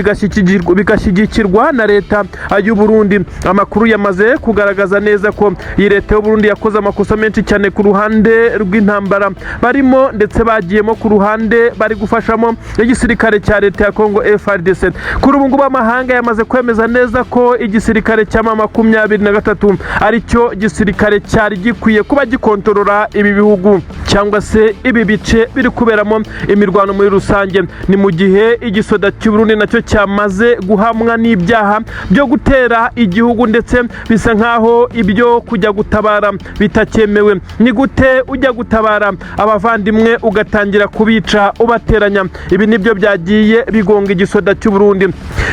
bigashyigikirwa na leta y'u Burundi. Amakuru yamaze kugaragaza neza ko iyi leta y'u Burundi yakoze amakosa menshi cyane ku ruhande rw'intambara barimo, ndetse bagiyemo ku ruhande bari gufashamo igisirikare cya leta ya Kongo FARDC. Kuri ubu ngubu amahanga yamaze kwemeza neza ko igisirikare cya M23 aricyo gisirikare cyari gikwiye kuba gikontorora ibi bihugu cyangwa se ibi bice biri kuberamo imirwano muri rusange. Ni mu gihe igisoda cy'u Burundi nacyo cyamaze guhamwa n'ibyaha byo gutera igihugu, ndetse bisa nkaho ibyo kujya gutabara bitakemewe. Ni gute ujya gutabara abavandimwe ugatangira kubica ubateranya? Ibi nibyo byagiye bigonga igisoda cy'u Burundi.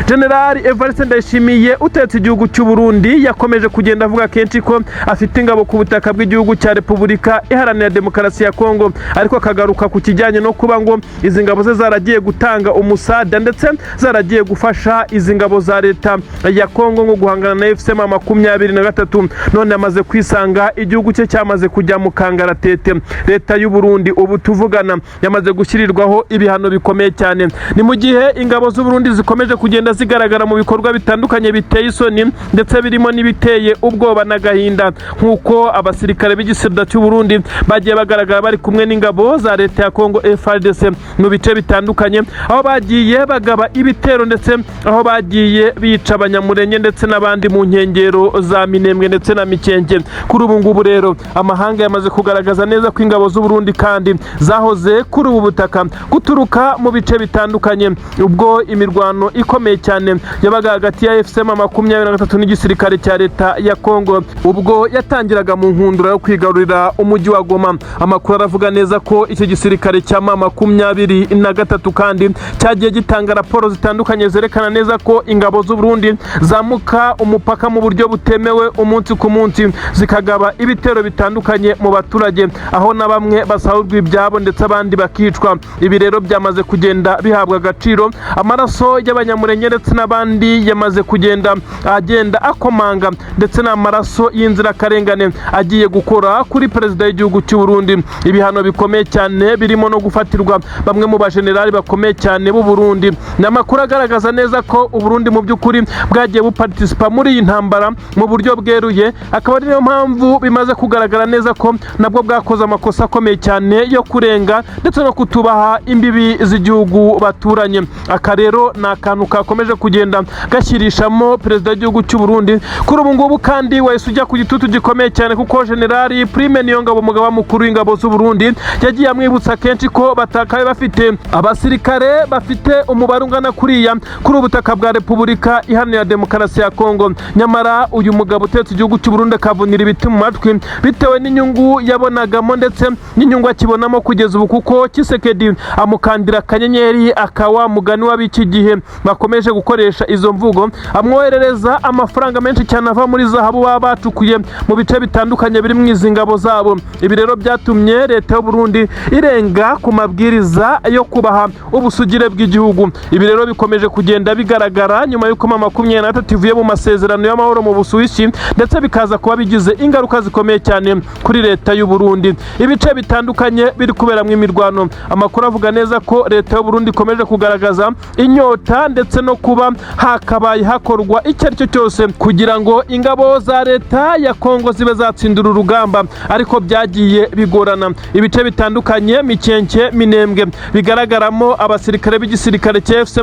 General Evariste Ndayishimiye utetse igihugu cy'u Burundi yakomeje kugenda avuga kenshi ko afite ingabo ku butaka bw'igihugu cya Repubulika Iharanira Demokarasi ya Kongo, ariko akagaruka ku kijyanye no kuba ngo izi ngabo ze zaragiye gutanga umusada, ndetse zaragiye gufasha izi ngabo za leta ya Kongo ngo guhangana na AFC M23. None amaze kwisanga igihugu cye cyamaze kujya mu kangaratete. Leta y'u Burundi ubu tuvugana yamaze gushyirirwaho ibihano bikomeye cyane. Ni mu gihe ingabo z'u Burundi zikomeje kugenda zigaragara mu bikorwa bitandukanye biteye isoni, ndetse birimo n'ibiteye ubwoba n'agahinda, nk'uko abasirikare b'igisirikare cy'u Burundi bagiye bagaragara bari kumwe n'ingabo za leta ya Kongo FARDC mu bice bitandukanye, aho bagiye bagaba ibitero, ndetse aho bagiye bica Abanyamurenge ndetse n'abandi mu nkengero za Minembwe ndetse na Mikenke. Kuri ubu ngubu rero amahanga yamaze kugaragaza neza ko ingabo z'u Burundi kandi zahoze kuri ubu butaka guturuka mu bice bitandukanye, ubwo imirwano ikomeye cyane yabaga hagati ya AFC M23 n'igisirikare cya leta ya Kongo, ubwo yatangiraga mu nkundura yo kwigarurira umujyi wa Goma. Amakuru aravuga neza ko icyo gisirikare cya M23 kandi cyagiye gitanga raporo zitandukanye zerekana neza ko ingabo z'u Burundi zambuka umupaka mu buryo butemewe umunsi ku munsi, zikagaba ibitero bitandukanye mu baturage, aho na bamwe basahurwa ibyabo ndetse abandi bakicwa. Ibi rero byamaze kugenda bihabwa agaciro. Amaraso y'Abanyamurenge Banyamurenge ndetse n'abandi yamaze kugenda agenda akomanga, ndetse n'amaraso y'inzirakarengane agiye gukora kuri perezida w'igihugu cy'u Burundi. Ibihano bikomeye cyane birimo no gufatirwa bamwe mu bajenerali bakomeye cyane b'u Burundi. Ni amakuru agaragaza neza ko u Burundi mu by'ukuri bwagiye buparticipa muri iyi ntambara mu buryo bweruye, akaba ari niyo mpamvu bimaze kugaragara neza ko nabwo bwakoze amakosa akomeye cyane yo kurenga ndetse no kutubaha imbibi z'igihugu baturanye. Aka rero ni akantu kakomeje kugenda gashyirishamo perezida w'igihugu cy'u Burundi kuri ubu ngubu, kandi wahise ujya ku gitutu gikomeye cyane, kuko Generali Prime Niyongabo, umugaba mukuru w'ingabo z'u Burundi, yagiye amwibutsa kenshi ko batakaye bafite abasirikare bafite umubare ungana kuriya kuri ubu butaka bwa Repubulika Iharanira Demokarasi ya Kongo. Nyamara uyu mugabo utetse igihugu cy'u Burundi akavunira ibiti mu matwi bitewe n'inyungu yabonagamo ndetse n'inyungu akibonamo kugeza ubu, kuko Tshisekedi amukandira akanyenyeri, akawa mugani w'ab'iki gihe bakomeje gukoresha izo mvugo, amwoherereza amafaranga menshi cyane ava muri zahabu baba bacukuye mu bice bitandukanye biri mu izi ngabo zabo. Ibi rero byatumye leta y'u Burundi irenga ku mabwiriza yo kubaha ubusugire bw'igihugu. Ibi rero bikomeje kugenda bigaragara nyuma y'uko M23 ivuye mu masezerano y'amahoro mu Busuwisi, ndetse bikaza kuba bigize ingaruka zikomeye cyane kuri leta y'u Burundi. Ibice bitandukanye biri kuberamo imirwano, amakuru avuga neza ko leta y'u Burundi ikomeje kugaragaza inyota ndetse no kuba hakabaye hakorwa icyo ari cyo cyose kugira ngo ingabo za leta ya Kongo zibe zatsindura urugamba, ariko byagiye bigorana. Ibice bitandukanye, Mikenke, Minembwe, bigaragaramo abasirikare b'igisirikare cya AFC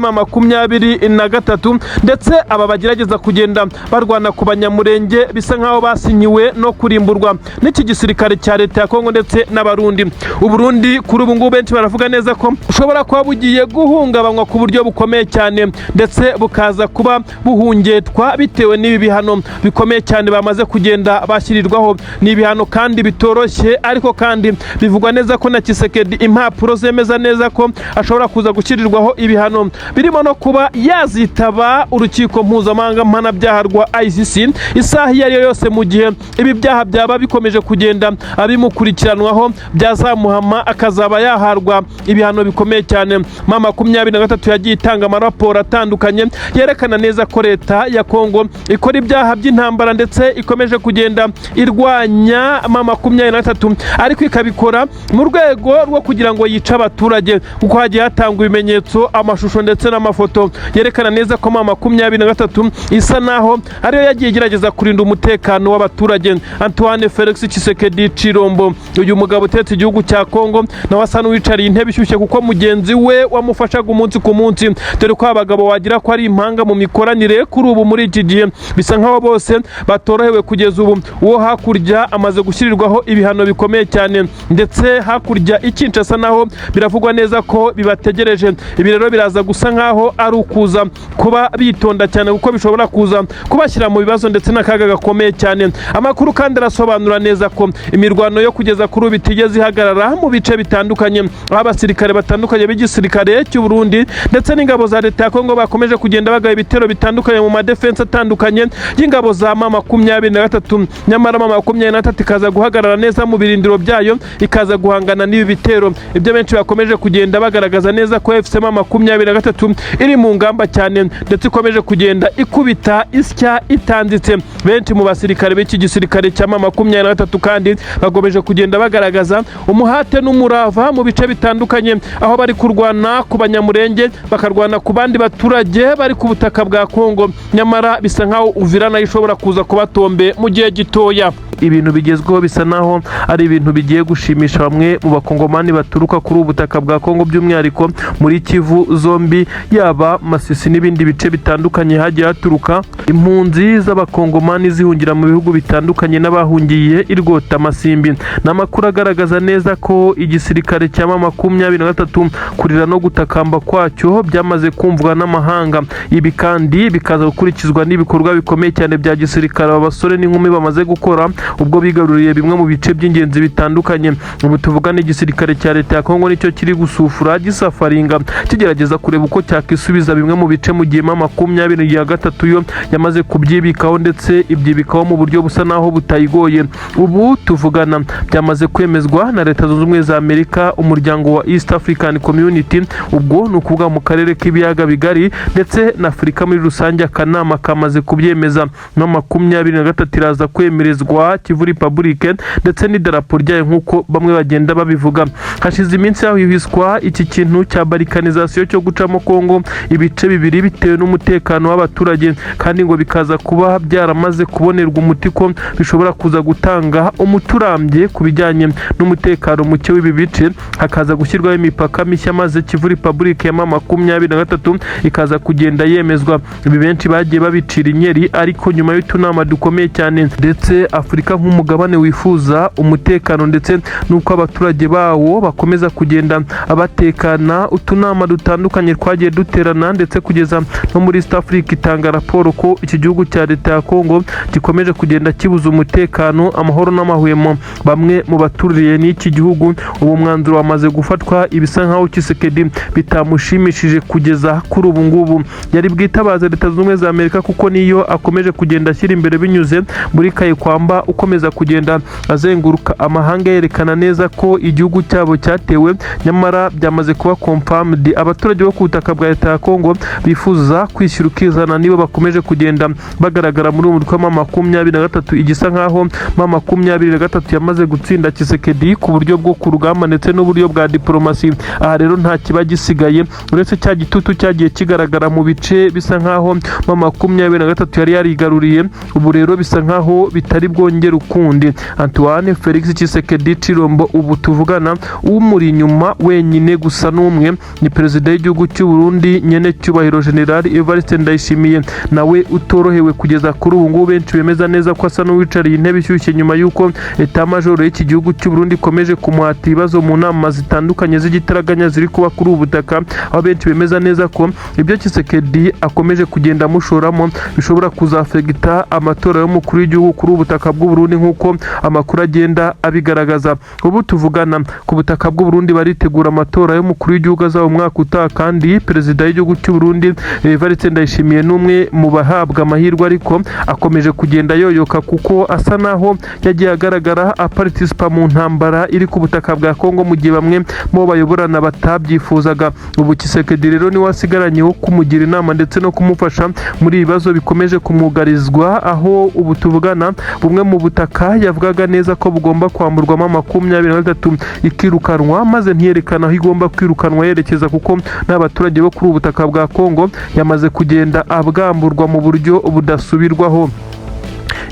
M23, ndetse aba bagerageza kugenda barwana ku Banyamurenge, bisa nkaho basinyiwe no kurimburwa n'iki gisirikare cya leta ya Kongo ndetse n'Abarundi. Uburundi kuri ubu ngubu benshi baravuga neza ko ushobora kuba bugiye guhungabanywa ku buryo bukomeye cyane, ndetse bukaza kuba buhungetwa bitewe n'ibi bihano bikomeye cyane bamaze kugenda bashyirirwaho. Ni ibihano kandi bitoroshye, ariko kandi bivugwa neza ko na Tshisekedi impapuro zemeza neza ko ashobora kuza gushyirirwaho ibihano birimo no kuba yazitaba urukiko mpuzamahanga mpanabyaha rwa ICC isaha iyo ari yo yose, mu gihe ibi byaha byaba bikomeje kugenda abimukurikiranwaho byazamuhama, akazaba yaharwa ibihano bikomeye cyane. M23 yagiye itanga amaraporo atandukanye yerekana neza ko leta ya Kongo ikora ibyaha by'intambara, ndetse ikomeje kugenda irwanya M23, ariko ikabikora mu rwego rwo kugira ngo yice abaturage, kuko hagiye hatangwa ibimenyetso, amashusho ndetse n'amafoto yerekana neza ko M23 isa naho ariyo yagiye igerageza kurinda umutekano w'abaturage. Antoine Felix Tshisekedi Tshilombo, uyu mugabo utetse igihugu cya Kongo, nawe asa n'uwicariye intebe ishyushye, kuko mugenzi we wamufashaga umunsi ku munsi, dore ko abagabo wagira ko ari impanga mu mikoranire, kuri ubu muri iki gihe bisa nkaho bose batorohewe kugeza ubu. Uwo hakurya amaze gushyirirwaho ibihano bikomeye cyane, ndetse hakurya i Kinshasa naho biravugwa neza ko bibategereje. Ibi rero biraza gusa nkaho ari ukuza kuba bitonda cyane, kuko bishobora kuza kubashyira mu bibazo ndetse n'akaga gakomeye cyane. Amakuru kandi arasobanura neza ko imirwano yo kugeza kuri ubu itigeze ihagarara mu bice bitandukanye, aho abasirikare batandukanye b'igisirikare cy'u Burundi ndetse n'ingabo za leta ya Kongo bakomeje kugenda bagaba ibitero bitandukanye mu madefense atandukanye y'ingabo za M23. Nyamara M23 ikaza guhagarara neza mu birindiro byayo, ikaza guhangana n'ibi bitero. Ibyo benshi bakomeje kugenda bagaragaza neza ko AFC M23 iri mu ngamba cyane, ndetse ikomeje kugenda ikubita isya itanditse. Benshi mu basirikare b'iki gisirikare cya M23 kandi bakomeje kugenda bagaragaza umuhate n'umurava mu bice bitandukanye, aho bari kurwana ku Banyamurenge, bakarwana ku bandi baturage bari ku butaka bwa Kongo. Nyamara bisa nkaho Uvira nayo ishobora kuza kubatombe mu gihe gitoya. Ibintu bigezweho bisa naho ari ibintu bigiye gushimisha bamwe mu bakongomani baturuka kuri ubu butaka bwa Kongo, by'umwihariko muri Kivu zombi, yaba Masisi n'ibindi bice bitandukanye hagiye haturuka impunzi z'abakongomani zihungira mu bihugu bitandukanye n'abahungiye i Rwotamasimbi. Ni amakuru agaragaza neza ko igisirikare cya M23 kurira no gutakamba kwacyo byamaze kumvwa n'amahanga. Ibi kandi bikaza gukurikizwa n'ibikorwa bikomeye cyane bya gisirikare aba basore n'inkumi bamaze gukora. ubwo bigaruriye bimwe mu bice by'ingenzi bitandukanye. Ubu tuvugana igisirikare cya leta ya Kongo nicyo kiri gusufura, gisafaringa, kigerageza kureba uko cyakisubiza bimwe mu bice, mu gihe M23 yo yamaze kubyibikaho, ndetse ibyibikaho mu buryo busa naho butayigoye. Ubu tuvugana byamaze kwemezwa na Leta Zunze Ubumwe za Amerika, umuryango wa East African Community, ubwo ni ukuvuga mu karere k'ibiyaga bigari ndetse na Afurika muri rusange. Akanama kamaze kubyemeza. M23 iraza kwemerezwa Kivu Republic ndetse n'idarapo ryayo, nk'uko bamwe bagenda babivuga. Hashize iminsi hahwihwiswa iki kintu cya balkanisation, cyo gucamo Kongo ibice bibiri bitewe n'umutekano w'abaturage, kandi ngo bikaza kuba byaramaze kubonerwa umuti, ko bishobora kuza gutanga umuti urambye ku bijyanye n'umutekano muke w'ibi bice, hakaza gushyirwaho imipaka mishya, maze Kivu Republic ya M23 ikaza kugenda yemezwa. Ibi benshi bagiye babicira inyeri, ariko nyuma y'utunama dukomeye cyane, ndetse Afurika nk'umugabane wifuza umutekano ndetse n'uko abaturage bawo bakomeza kugenda batekana, utunama dutandukanye twagiye duterana, ndetse kugeza no muri East Africa itanga raporo ko iki gihugu cya leta ya Kongo gikomeje kugenda kibuza umutekano, amahoro n'amahwemo bamwe mu baturiye n'iki gihugu. Ubu mwanzuro wamaze gufatwa. Ibisa nkaho Tshisekedi bitamushimishije kugeza kuri ubu ngubu, yari bwitabaze Leta Zunze Ubumwe za Amerika, kuko niyo akomeje kugenda ashyira imbere binyuze muri Kayikwamba, ukomeza kugenda azenguruka amahanga yerekana neza ko igihugu cyabo cyatewe. Nyamara byamaze kuba confirmed, abaturage bo ku butaka bwa leta ya Kongo bifuza kwishyura ukizana nibo bakomeje kugenda bagaragara muri uyu mutwe wa M23. Igisa nkaho M23 yamaze gutsinda Tshisekedi ku buryo bwo ku rugamba ndetse n'uburyo bwa diplomasi. Aha rero nta kiba gisigaye uretse cya gitutu cyagiye kigaragara mu bice bisa nkaho M23 yari yarigaruriye. Ubu rero bisa nkaho bitari bwongere ukundi. Antoine Felix Tshisekedi Tshilombo, ubu tuvugana umuri inyuma wenyine gusa n'umwe, ni perezida w'igihugu cy'u Burundi, nyene cyubahiro General Evariste Ndayishimiye, nawe utorohewe kugeza kuri ubu ngubu. Benshi bemeza neza ko asa n'uwicariye intebe ishyushye nyuma y'uko état-major y'iki gihugu cy'u Burundi ikomeje kumuhata ibibazo mu nama zitandukanye z'igitaraganya ziri kuba kuri ubu butaka, aho benshi bemeza neza ko ibyo Tshisekedi akomeje kugenda amushoramo bishobora kuzafegita amatora y'umukuru w'igihugu kuri ubu butaka bw'u Burundi, nk'uko amakuru agenda abigaragaza. Ubu tuvugana ku butaka bw'u Burundi baritegura amatora y'umukuru w'igihugu azaba umwaka utaha, kandi perezida w'igihugu cy'u Burundi Evariste Ndayishimiye n'umwe mu bahabwa amahirwe, ariko akomeje kugenda yoyoka kuko asa naho yagiye agaragara aparitisipa mu ntambara iri ku butaka bwa Kongo, mu gihe bamwe mu bo bayoborana batabyifuzaga. Ubu Tshisekedi rero niwe wasigaranye wo kumugira inama ndetse no kumufasha muri ibi bibazo bikomeje kumwugarizwa, aho ubu tuvugana bumwe mu butaka yavugaga neza ko bugomba kwamburwamo M23 ikirukanwa, maze ntiyerekana aho igomba kwirukanwa yerekeza, kuko n'abaturage bo kuri ubu butaka bwa Kongo yamaze kugenda abwamburwa mu buryo budasubirwaho.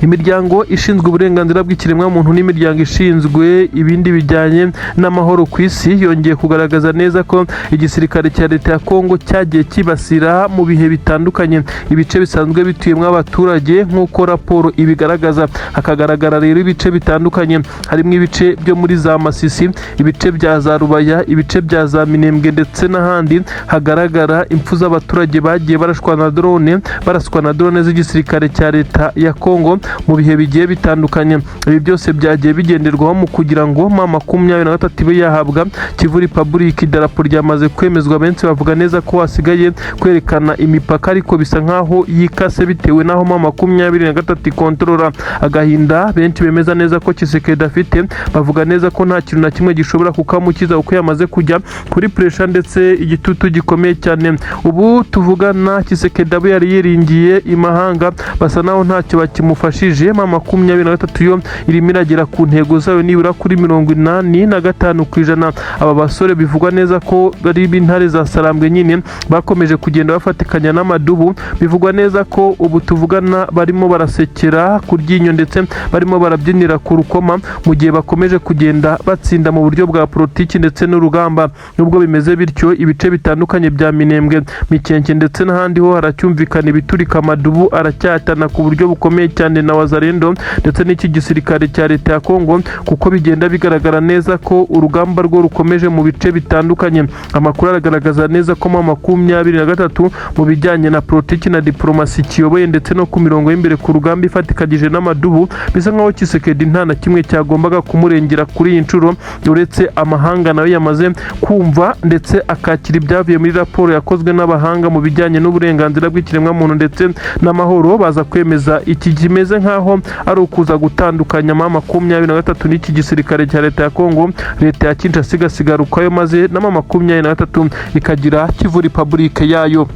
Imiryango ishinzwe uburenganzira bw'ikiremwamuntu n'imiryango ishinzwe ibindi bijyanye n'amahoro ku isi yongeye kugaragaza neza ko igisirikare cya leta ya Kongo cyagiye kibasira mu bihe bitandukanye ibice bisanzwe bituyemo abaturage, nk'uko raporo ibigaragaza. Hakagaragara rero ibice bitandukanye, harimo ibice byo muri za Masisi, ibice bya za Rubaya, ibice bya za Minembwe ndetse n'ahandi hagaragara impfu z'abaturage bagiye barashwa na drone, baraswa na drone z'igisirikare cya leta ya Kongo mu bihe bigiye bitandukanye. Ibi byose byagiye bigenderwaho mu kugira ngo M23 ibe yahabwa Kivu Republic. Idarapo ryamaze kwemezwa, benshi bavuga neza ko hasigaye kwerekana imipaka, ariko bisa nkaho yikase bitewe n'aho M23 ikontorora. Agahinda benshi bemeza neza ko Tshisekedi afite, bavuga neza ko nta kintu na kimwe gishobora kukamukiza, kuko yamaze kujya kuri pressure ndetse igitutu gikomeye cyane. Ubu tuvugana Tshisekedi abo yari yiringiye imahanga basa naho ntacyo bakimufashije. M23 yo irimo iragera ku ntego zayo nibura kuri 85%. Aba basore bivugwa neza ko bari b'intare za Sarambwe nyine, bakomeje kugenda bafatikanya n'amadubu, bivugwa neza ko ubu tuvugana barimo barasekera ku ryinyo ndetse barimo barabyinira ku rukoma, mu gihe bakomeje kugenda batsinda mu buryo bwa politiki ndetse n'urugamba. Nubwo bimeze bityo, ibice bitandukanye bya Minembwe, Mikenke ndetse n'ahandi ho haracyumvikana ibiturika, amadubu aracyatana ku buryo bukomeye cyane. na Wazalendo ndetse n'iki gisirikare cya leta ya Kongo, kuko bigenda bigaragara neza ko urugamba rwo rukomeje mu bice bitandukanye. Amakuru aragaragaza neza ko M23 mu bijyanye na politiki na diplomasi kiyoboye, ndetse no ku mirongo y'imbere ku rugamba ifatikanyije n'amadubu, bisa nkaho Tshisekedi nta na kimwe cyagombaga kumurengera kuri iyi nshuro, uretse amahanga nayo yamaze kumva ndetse akakira ibyavuye muri raporo yakozwe n'abahanga mu bijyanye n'uburenganzira bw'ikiremwamuntu ndetse n'amahoro, baza kwemeza iki kimeze nk'aho ari ukuza gutandukanya M23 n'iki gisirikare cya leta ya Kongo. Leta ya Kinshasa igasigara ukwayo, maze na M23 ikagira Kivu Republic yayo.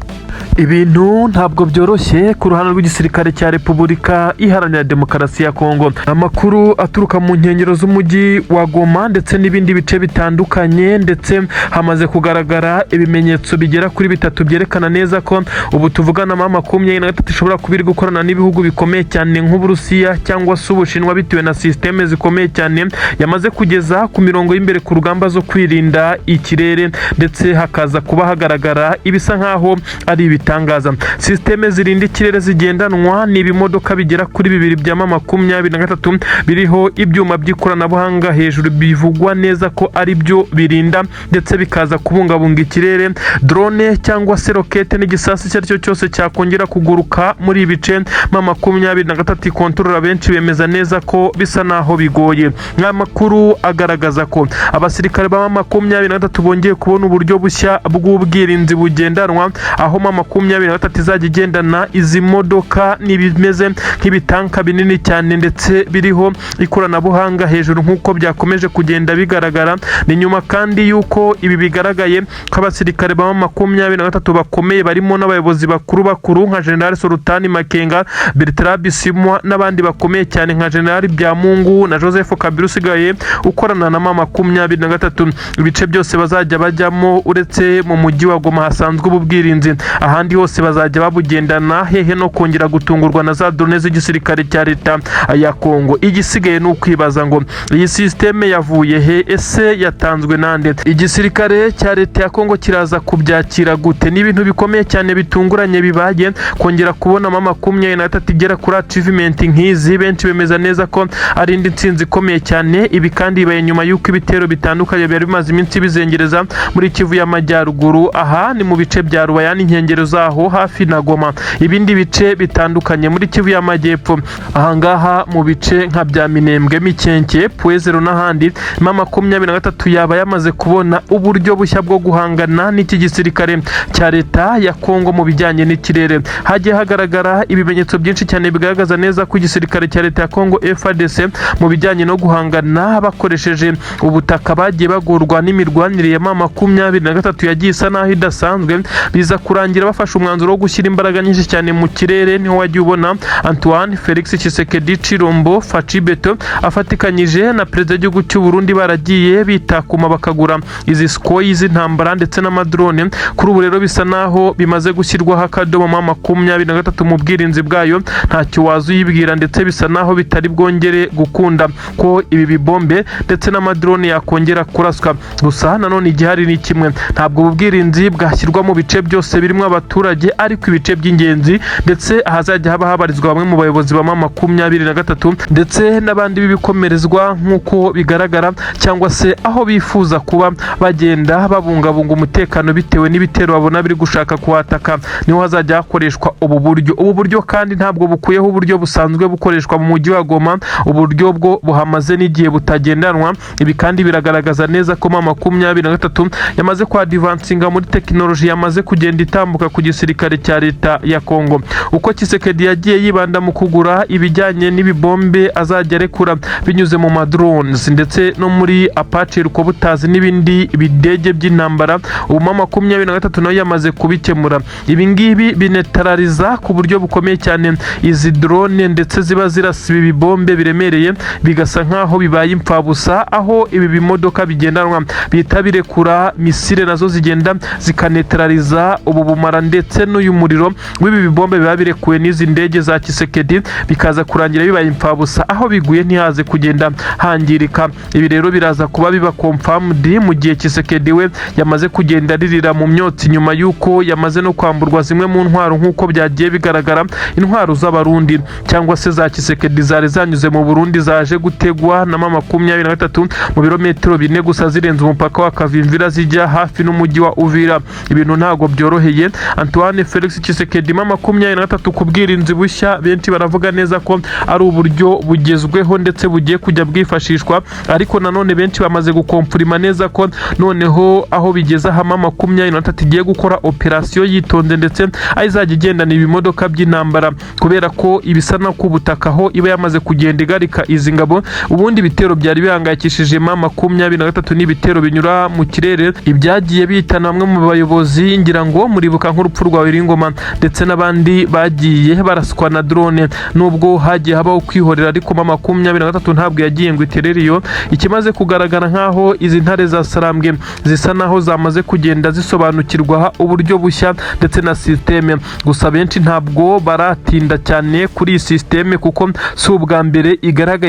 Ibintu ntabwo byoroshye ku ruhande rw'igisirikare cya Repubulika Iharanira Demokarasi ya Kongo. Amakuru aturuka mu nkengero z'umujyi wa Goma ndetse n'ibindi bice bitandukanye, ndetse hamaze kugaragara ibimenyetso bigera kuri bitatu byerekana neza ko ubu tuvugana M23 ishobora kuba iri gukorana n'ibihugu bikomeye cyane nk'Uburusiya cyangwa se Ubushinwa, bitewe na sisiteme zikomeye cyane yamaze kugeza ku mirongo y'imbere ku rugamba zo kwirinda ikirere, ndetse hakaza kuba hagaragara ibisa nk'aho ari ibitangaza. Sisiteme zirinda ikirere zigendanwa ni ibimodoka bigera kuri bibiri bya M23 biriho ibyuma by'ikoranabuhanga hejuru, bivugwa neza ko ari byo birinda ndetse bikaza kubungabunga ikirere. Drone cyangwa se rokete n'igisasu icyo ari cyo cyose cyakongera kuguruka muri ibi bice M23 ikontorora, benshi bemeza neza ko bisa naho bigoye. Amakuru agaragaza ko abasirikare ba M23 bongeye kubona uburyo bushya bw'ubwirinzi bugendanwa, aho M23 izajya igendana izi modoka n'ibimeze nk'ibitanka binini cyane ndetse biriho ikoranabuhanga hejuru, nk'uko byakomeje kugenda bigaragara. Ni nyuma kandi y'uko ibi bigaragaye ko abasirikare ba M23 bakomeye, barimo n'abayobozi bakuru bakuru nka General Sultani Makenga, Bertrand Bisimwa n'abandi bakomeye cyane nka General Byamungu na Joseph Kabila usigaye ukorana na M23, ibice byose bazajya bajyamo uretse mu mujyi wa Goma hasanzwe ubu bwirinzi, ahandi hose bazajya babugendana, hehe no kongera gutungurwa na za drone z'igisirikare cya leta ya Kongo. Igisigaye ni ukwibaza ngo iyi sisiteme yavuye he? Ese yatanzwe nande? Igisirikare cya leta ya Kongo kiraza kubyakira gute? Ni ibintu bikomeye cyane bitunguranye bibaye, kongera kubona M23 igera kuri achievement nk'izi. Benshi bemeza neza ko ari indi ntsinzi ikomeye cyane. Ibi kandi bibaye nyuma y'uko ibitero bitandukanye byari bimaze iminsi bizengereza muri Kivu y'Amajyaruguru. Aha ni mu bice bya Rubaya n'inkengero zaho hafi na Goma, ibindi bice bitandukanye muri Kivu y'Amajyepfo, ahangaha mu bice nka bya Minembwe, Mikenke, Pwezero n'ahandi. M23 yaba yamaze kubona uburyo bushya bwo guhangana n'iki gisirikare cya leta ya Kongo mu bijyanye n'ikirere. Hagiye hagaragara ibimenyetso byinshi cyane bigaragaza neza ko igisirikare cya leta ya Kongo FARDC mu bijyanye no guhangana bakoresheje ubutaka bagiye bagorwa n'imirwanire ya M23 yagiye isa naho idasanzwe, biza kurangira bafashe umwanzuro wo gushyira imbaraga nyinshi cyane mu kirere. Niho wagiye ubona Antoine Felix Tshisekedi Tshilombo Fatshi Beto afatikanyije na perezida w'igihugu cy'u Burundi baragiye bitakuma bakagura izi Sukhoi z'intambara ndetse n'amadrone. Kuri ubu rero bisa naho bimaze gushyirwaho akadomo, M23 mu bwirinzi bwayo ntacyo waza uyibwira, ndetse bisa naho bitari bwongere gukunda ko ibi bibombe ndetse n'amadrone yakongera kuraswa. Gusa nanone igihari ni kimwe: ntabwo ubu bwirinzi bwashyirwa mu bice byose birimo abaturage, ariko ibice by'ingenzi ndetse ahazajya haba habarizwa bamwe mu bayobozi ba M23 ndetse n'abandi b'ibikomerezwa nk'uko bigaragara, cyangwa se aho bifuza kuba bagenda babungabunga umutekano bitewe n'ibitero babona biri gushaka kuhataka, niho hazajya hakoreshwa ubu buryo. Ubu buryo kandi ntabwo bukuyeho uburyo busanzwe bukoreshwa mu mujyi wa Goma, uburyo bwo buhamaze n'igihe butagendanwa. Ibi kandi biragaragaza neza ko M23 yamaze kwadivansinga muri tekinoloji, yamaze kugenda itambuka ku gisirikare cya leta ya Kongo. Uko Tshisekedi yagiye yibanda mu kugura ibijyanye n'ibibombe azajya arekura binyuze mu madrones ndetse no muri Apache helicopters n'ibindi bidege by'intambara, ubu M23 nayo yamaze kubikemura. Ibi ngibi binetarariza ku buryo bukomeye cyane izi drone ndetse ziba zirasa ibi bibombe biremereye, bigasa nk'aho bibaye imfabusa, aho ibi bimodoka bigendanwa bihita birekura misile nazo zigenda zikanetarariza ubu bumara. ndetse n'uyu muriro w'ibi bibombe biba birekuwe n'izi ndege za Tshisekedi, bikaza kurangira bibaye imfabusa, aho biguye ntihaze kugenda hangirika. Ibi rero biraza kuba biba confirmed mu gihe Tshisekedi we yamaze kugenda aririra mu myotsi, nyuma y'uko yamaze no kwamburwa zimwe mu ntwaro, nk'uko byagiye bigaragara, intwaro z'Abarundi cyangwa se za Tshisekedi zari zanyuze mu Burundi zaje gutegwa na M23 mu birometero 4 gusa zirenze umupaka wa Kavimvira zijya hafi n'umujyi wa Uvira. Ibintu ntabwo byoroheye Antoine Felix Tshisekedi. M23 ku bwirinzi bushya, benshi baravuga neza ko ari uburyo bugezweho ndetse bugiye kujya bwifashishwa, ariko nanone benshi bamaze gukomfurima neza ko noneho aho bigeze aha M23 igiye gukora operasiyo yitonze, ndetse aho izajya igendana ibimodoka by'intambara, kubera ko ibisa no ku butaka aho iba yamaze kugenda igarika izi ngabo. Ubundi ibitero byari bihangayikishije M23 n'ibitero binyura mu kirere, ibyagiye bihitana bamwe mu bayobozi, ngira ngo muribuka nk'urupfu rwa Wiringoma ndetse n'abandi bagiye baraswa na drone. Nubwo hagiye habaho kwihorera, ariko M23 ntabwo yagiye ngo iterere iyo. Ikimaze kugaragara nk'aho izi ntare za Sarambwe zisa naho zamaze kugenda zisobanukirwa uburyo bushya ndetse na système. Gusa benshi ntabwo baratinda cyane kuri iyi système, kuko si ubwa mbere igaragaye.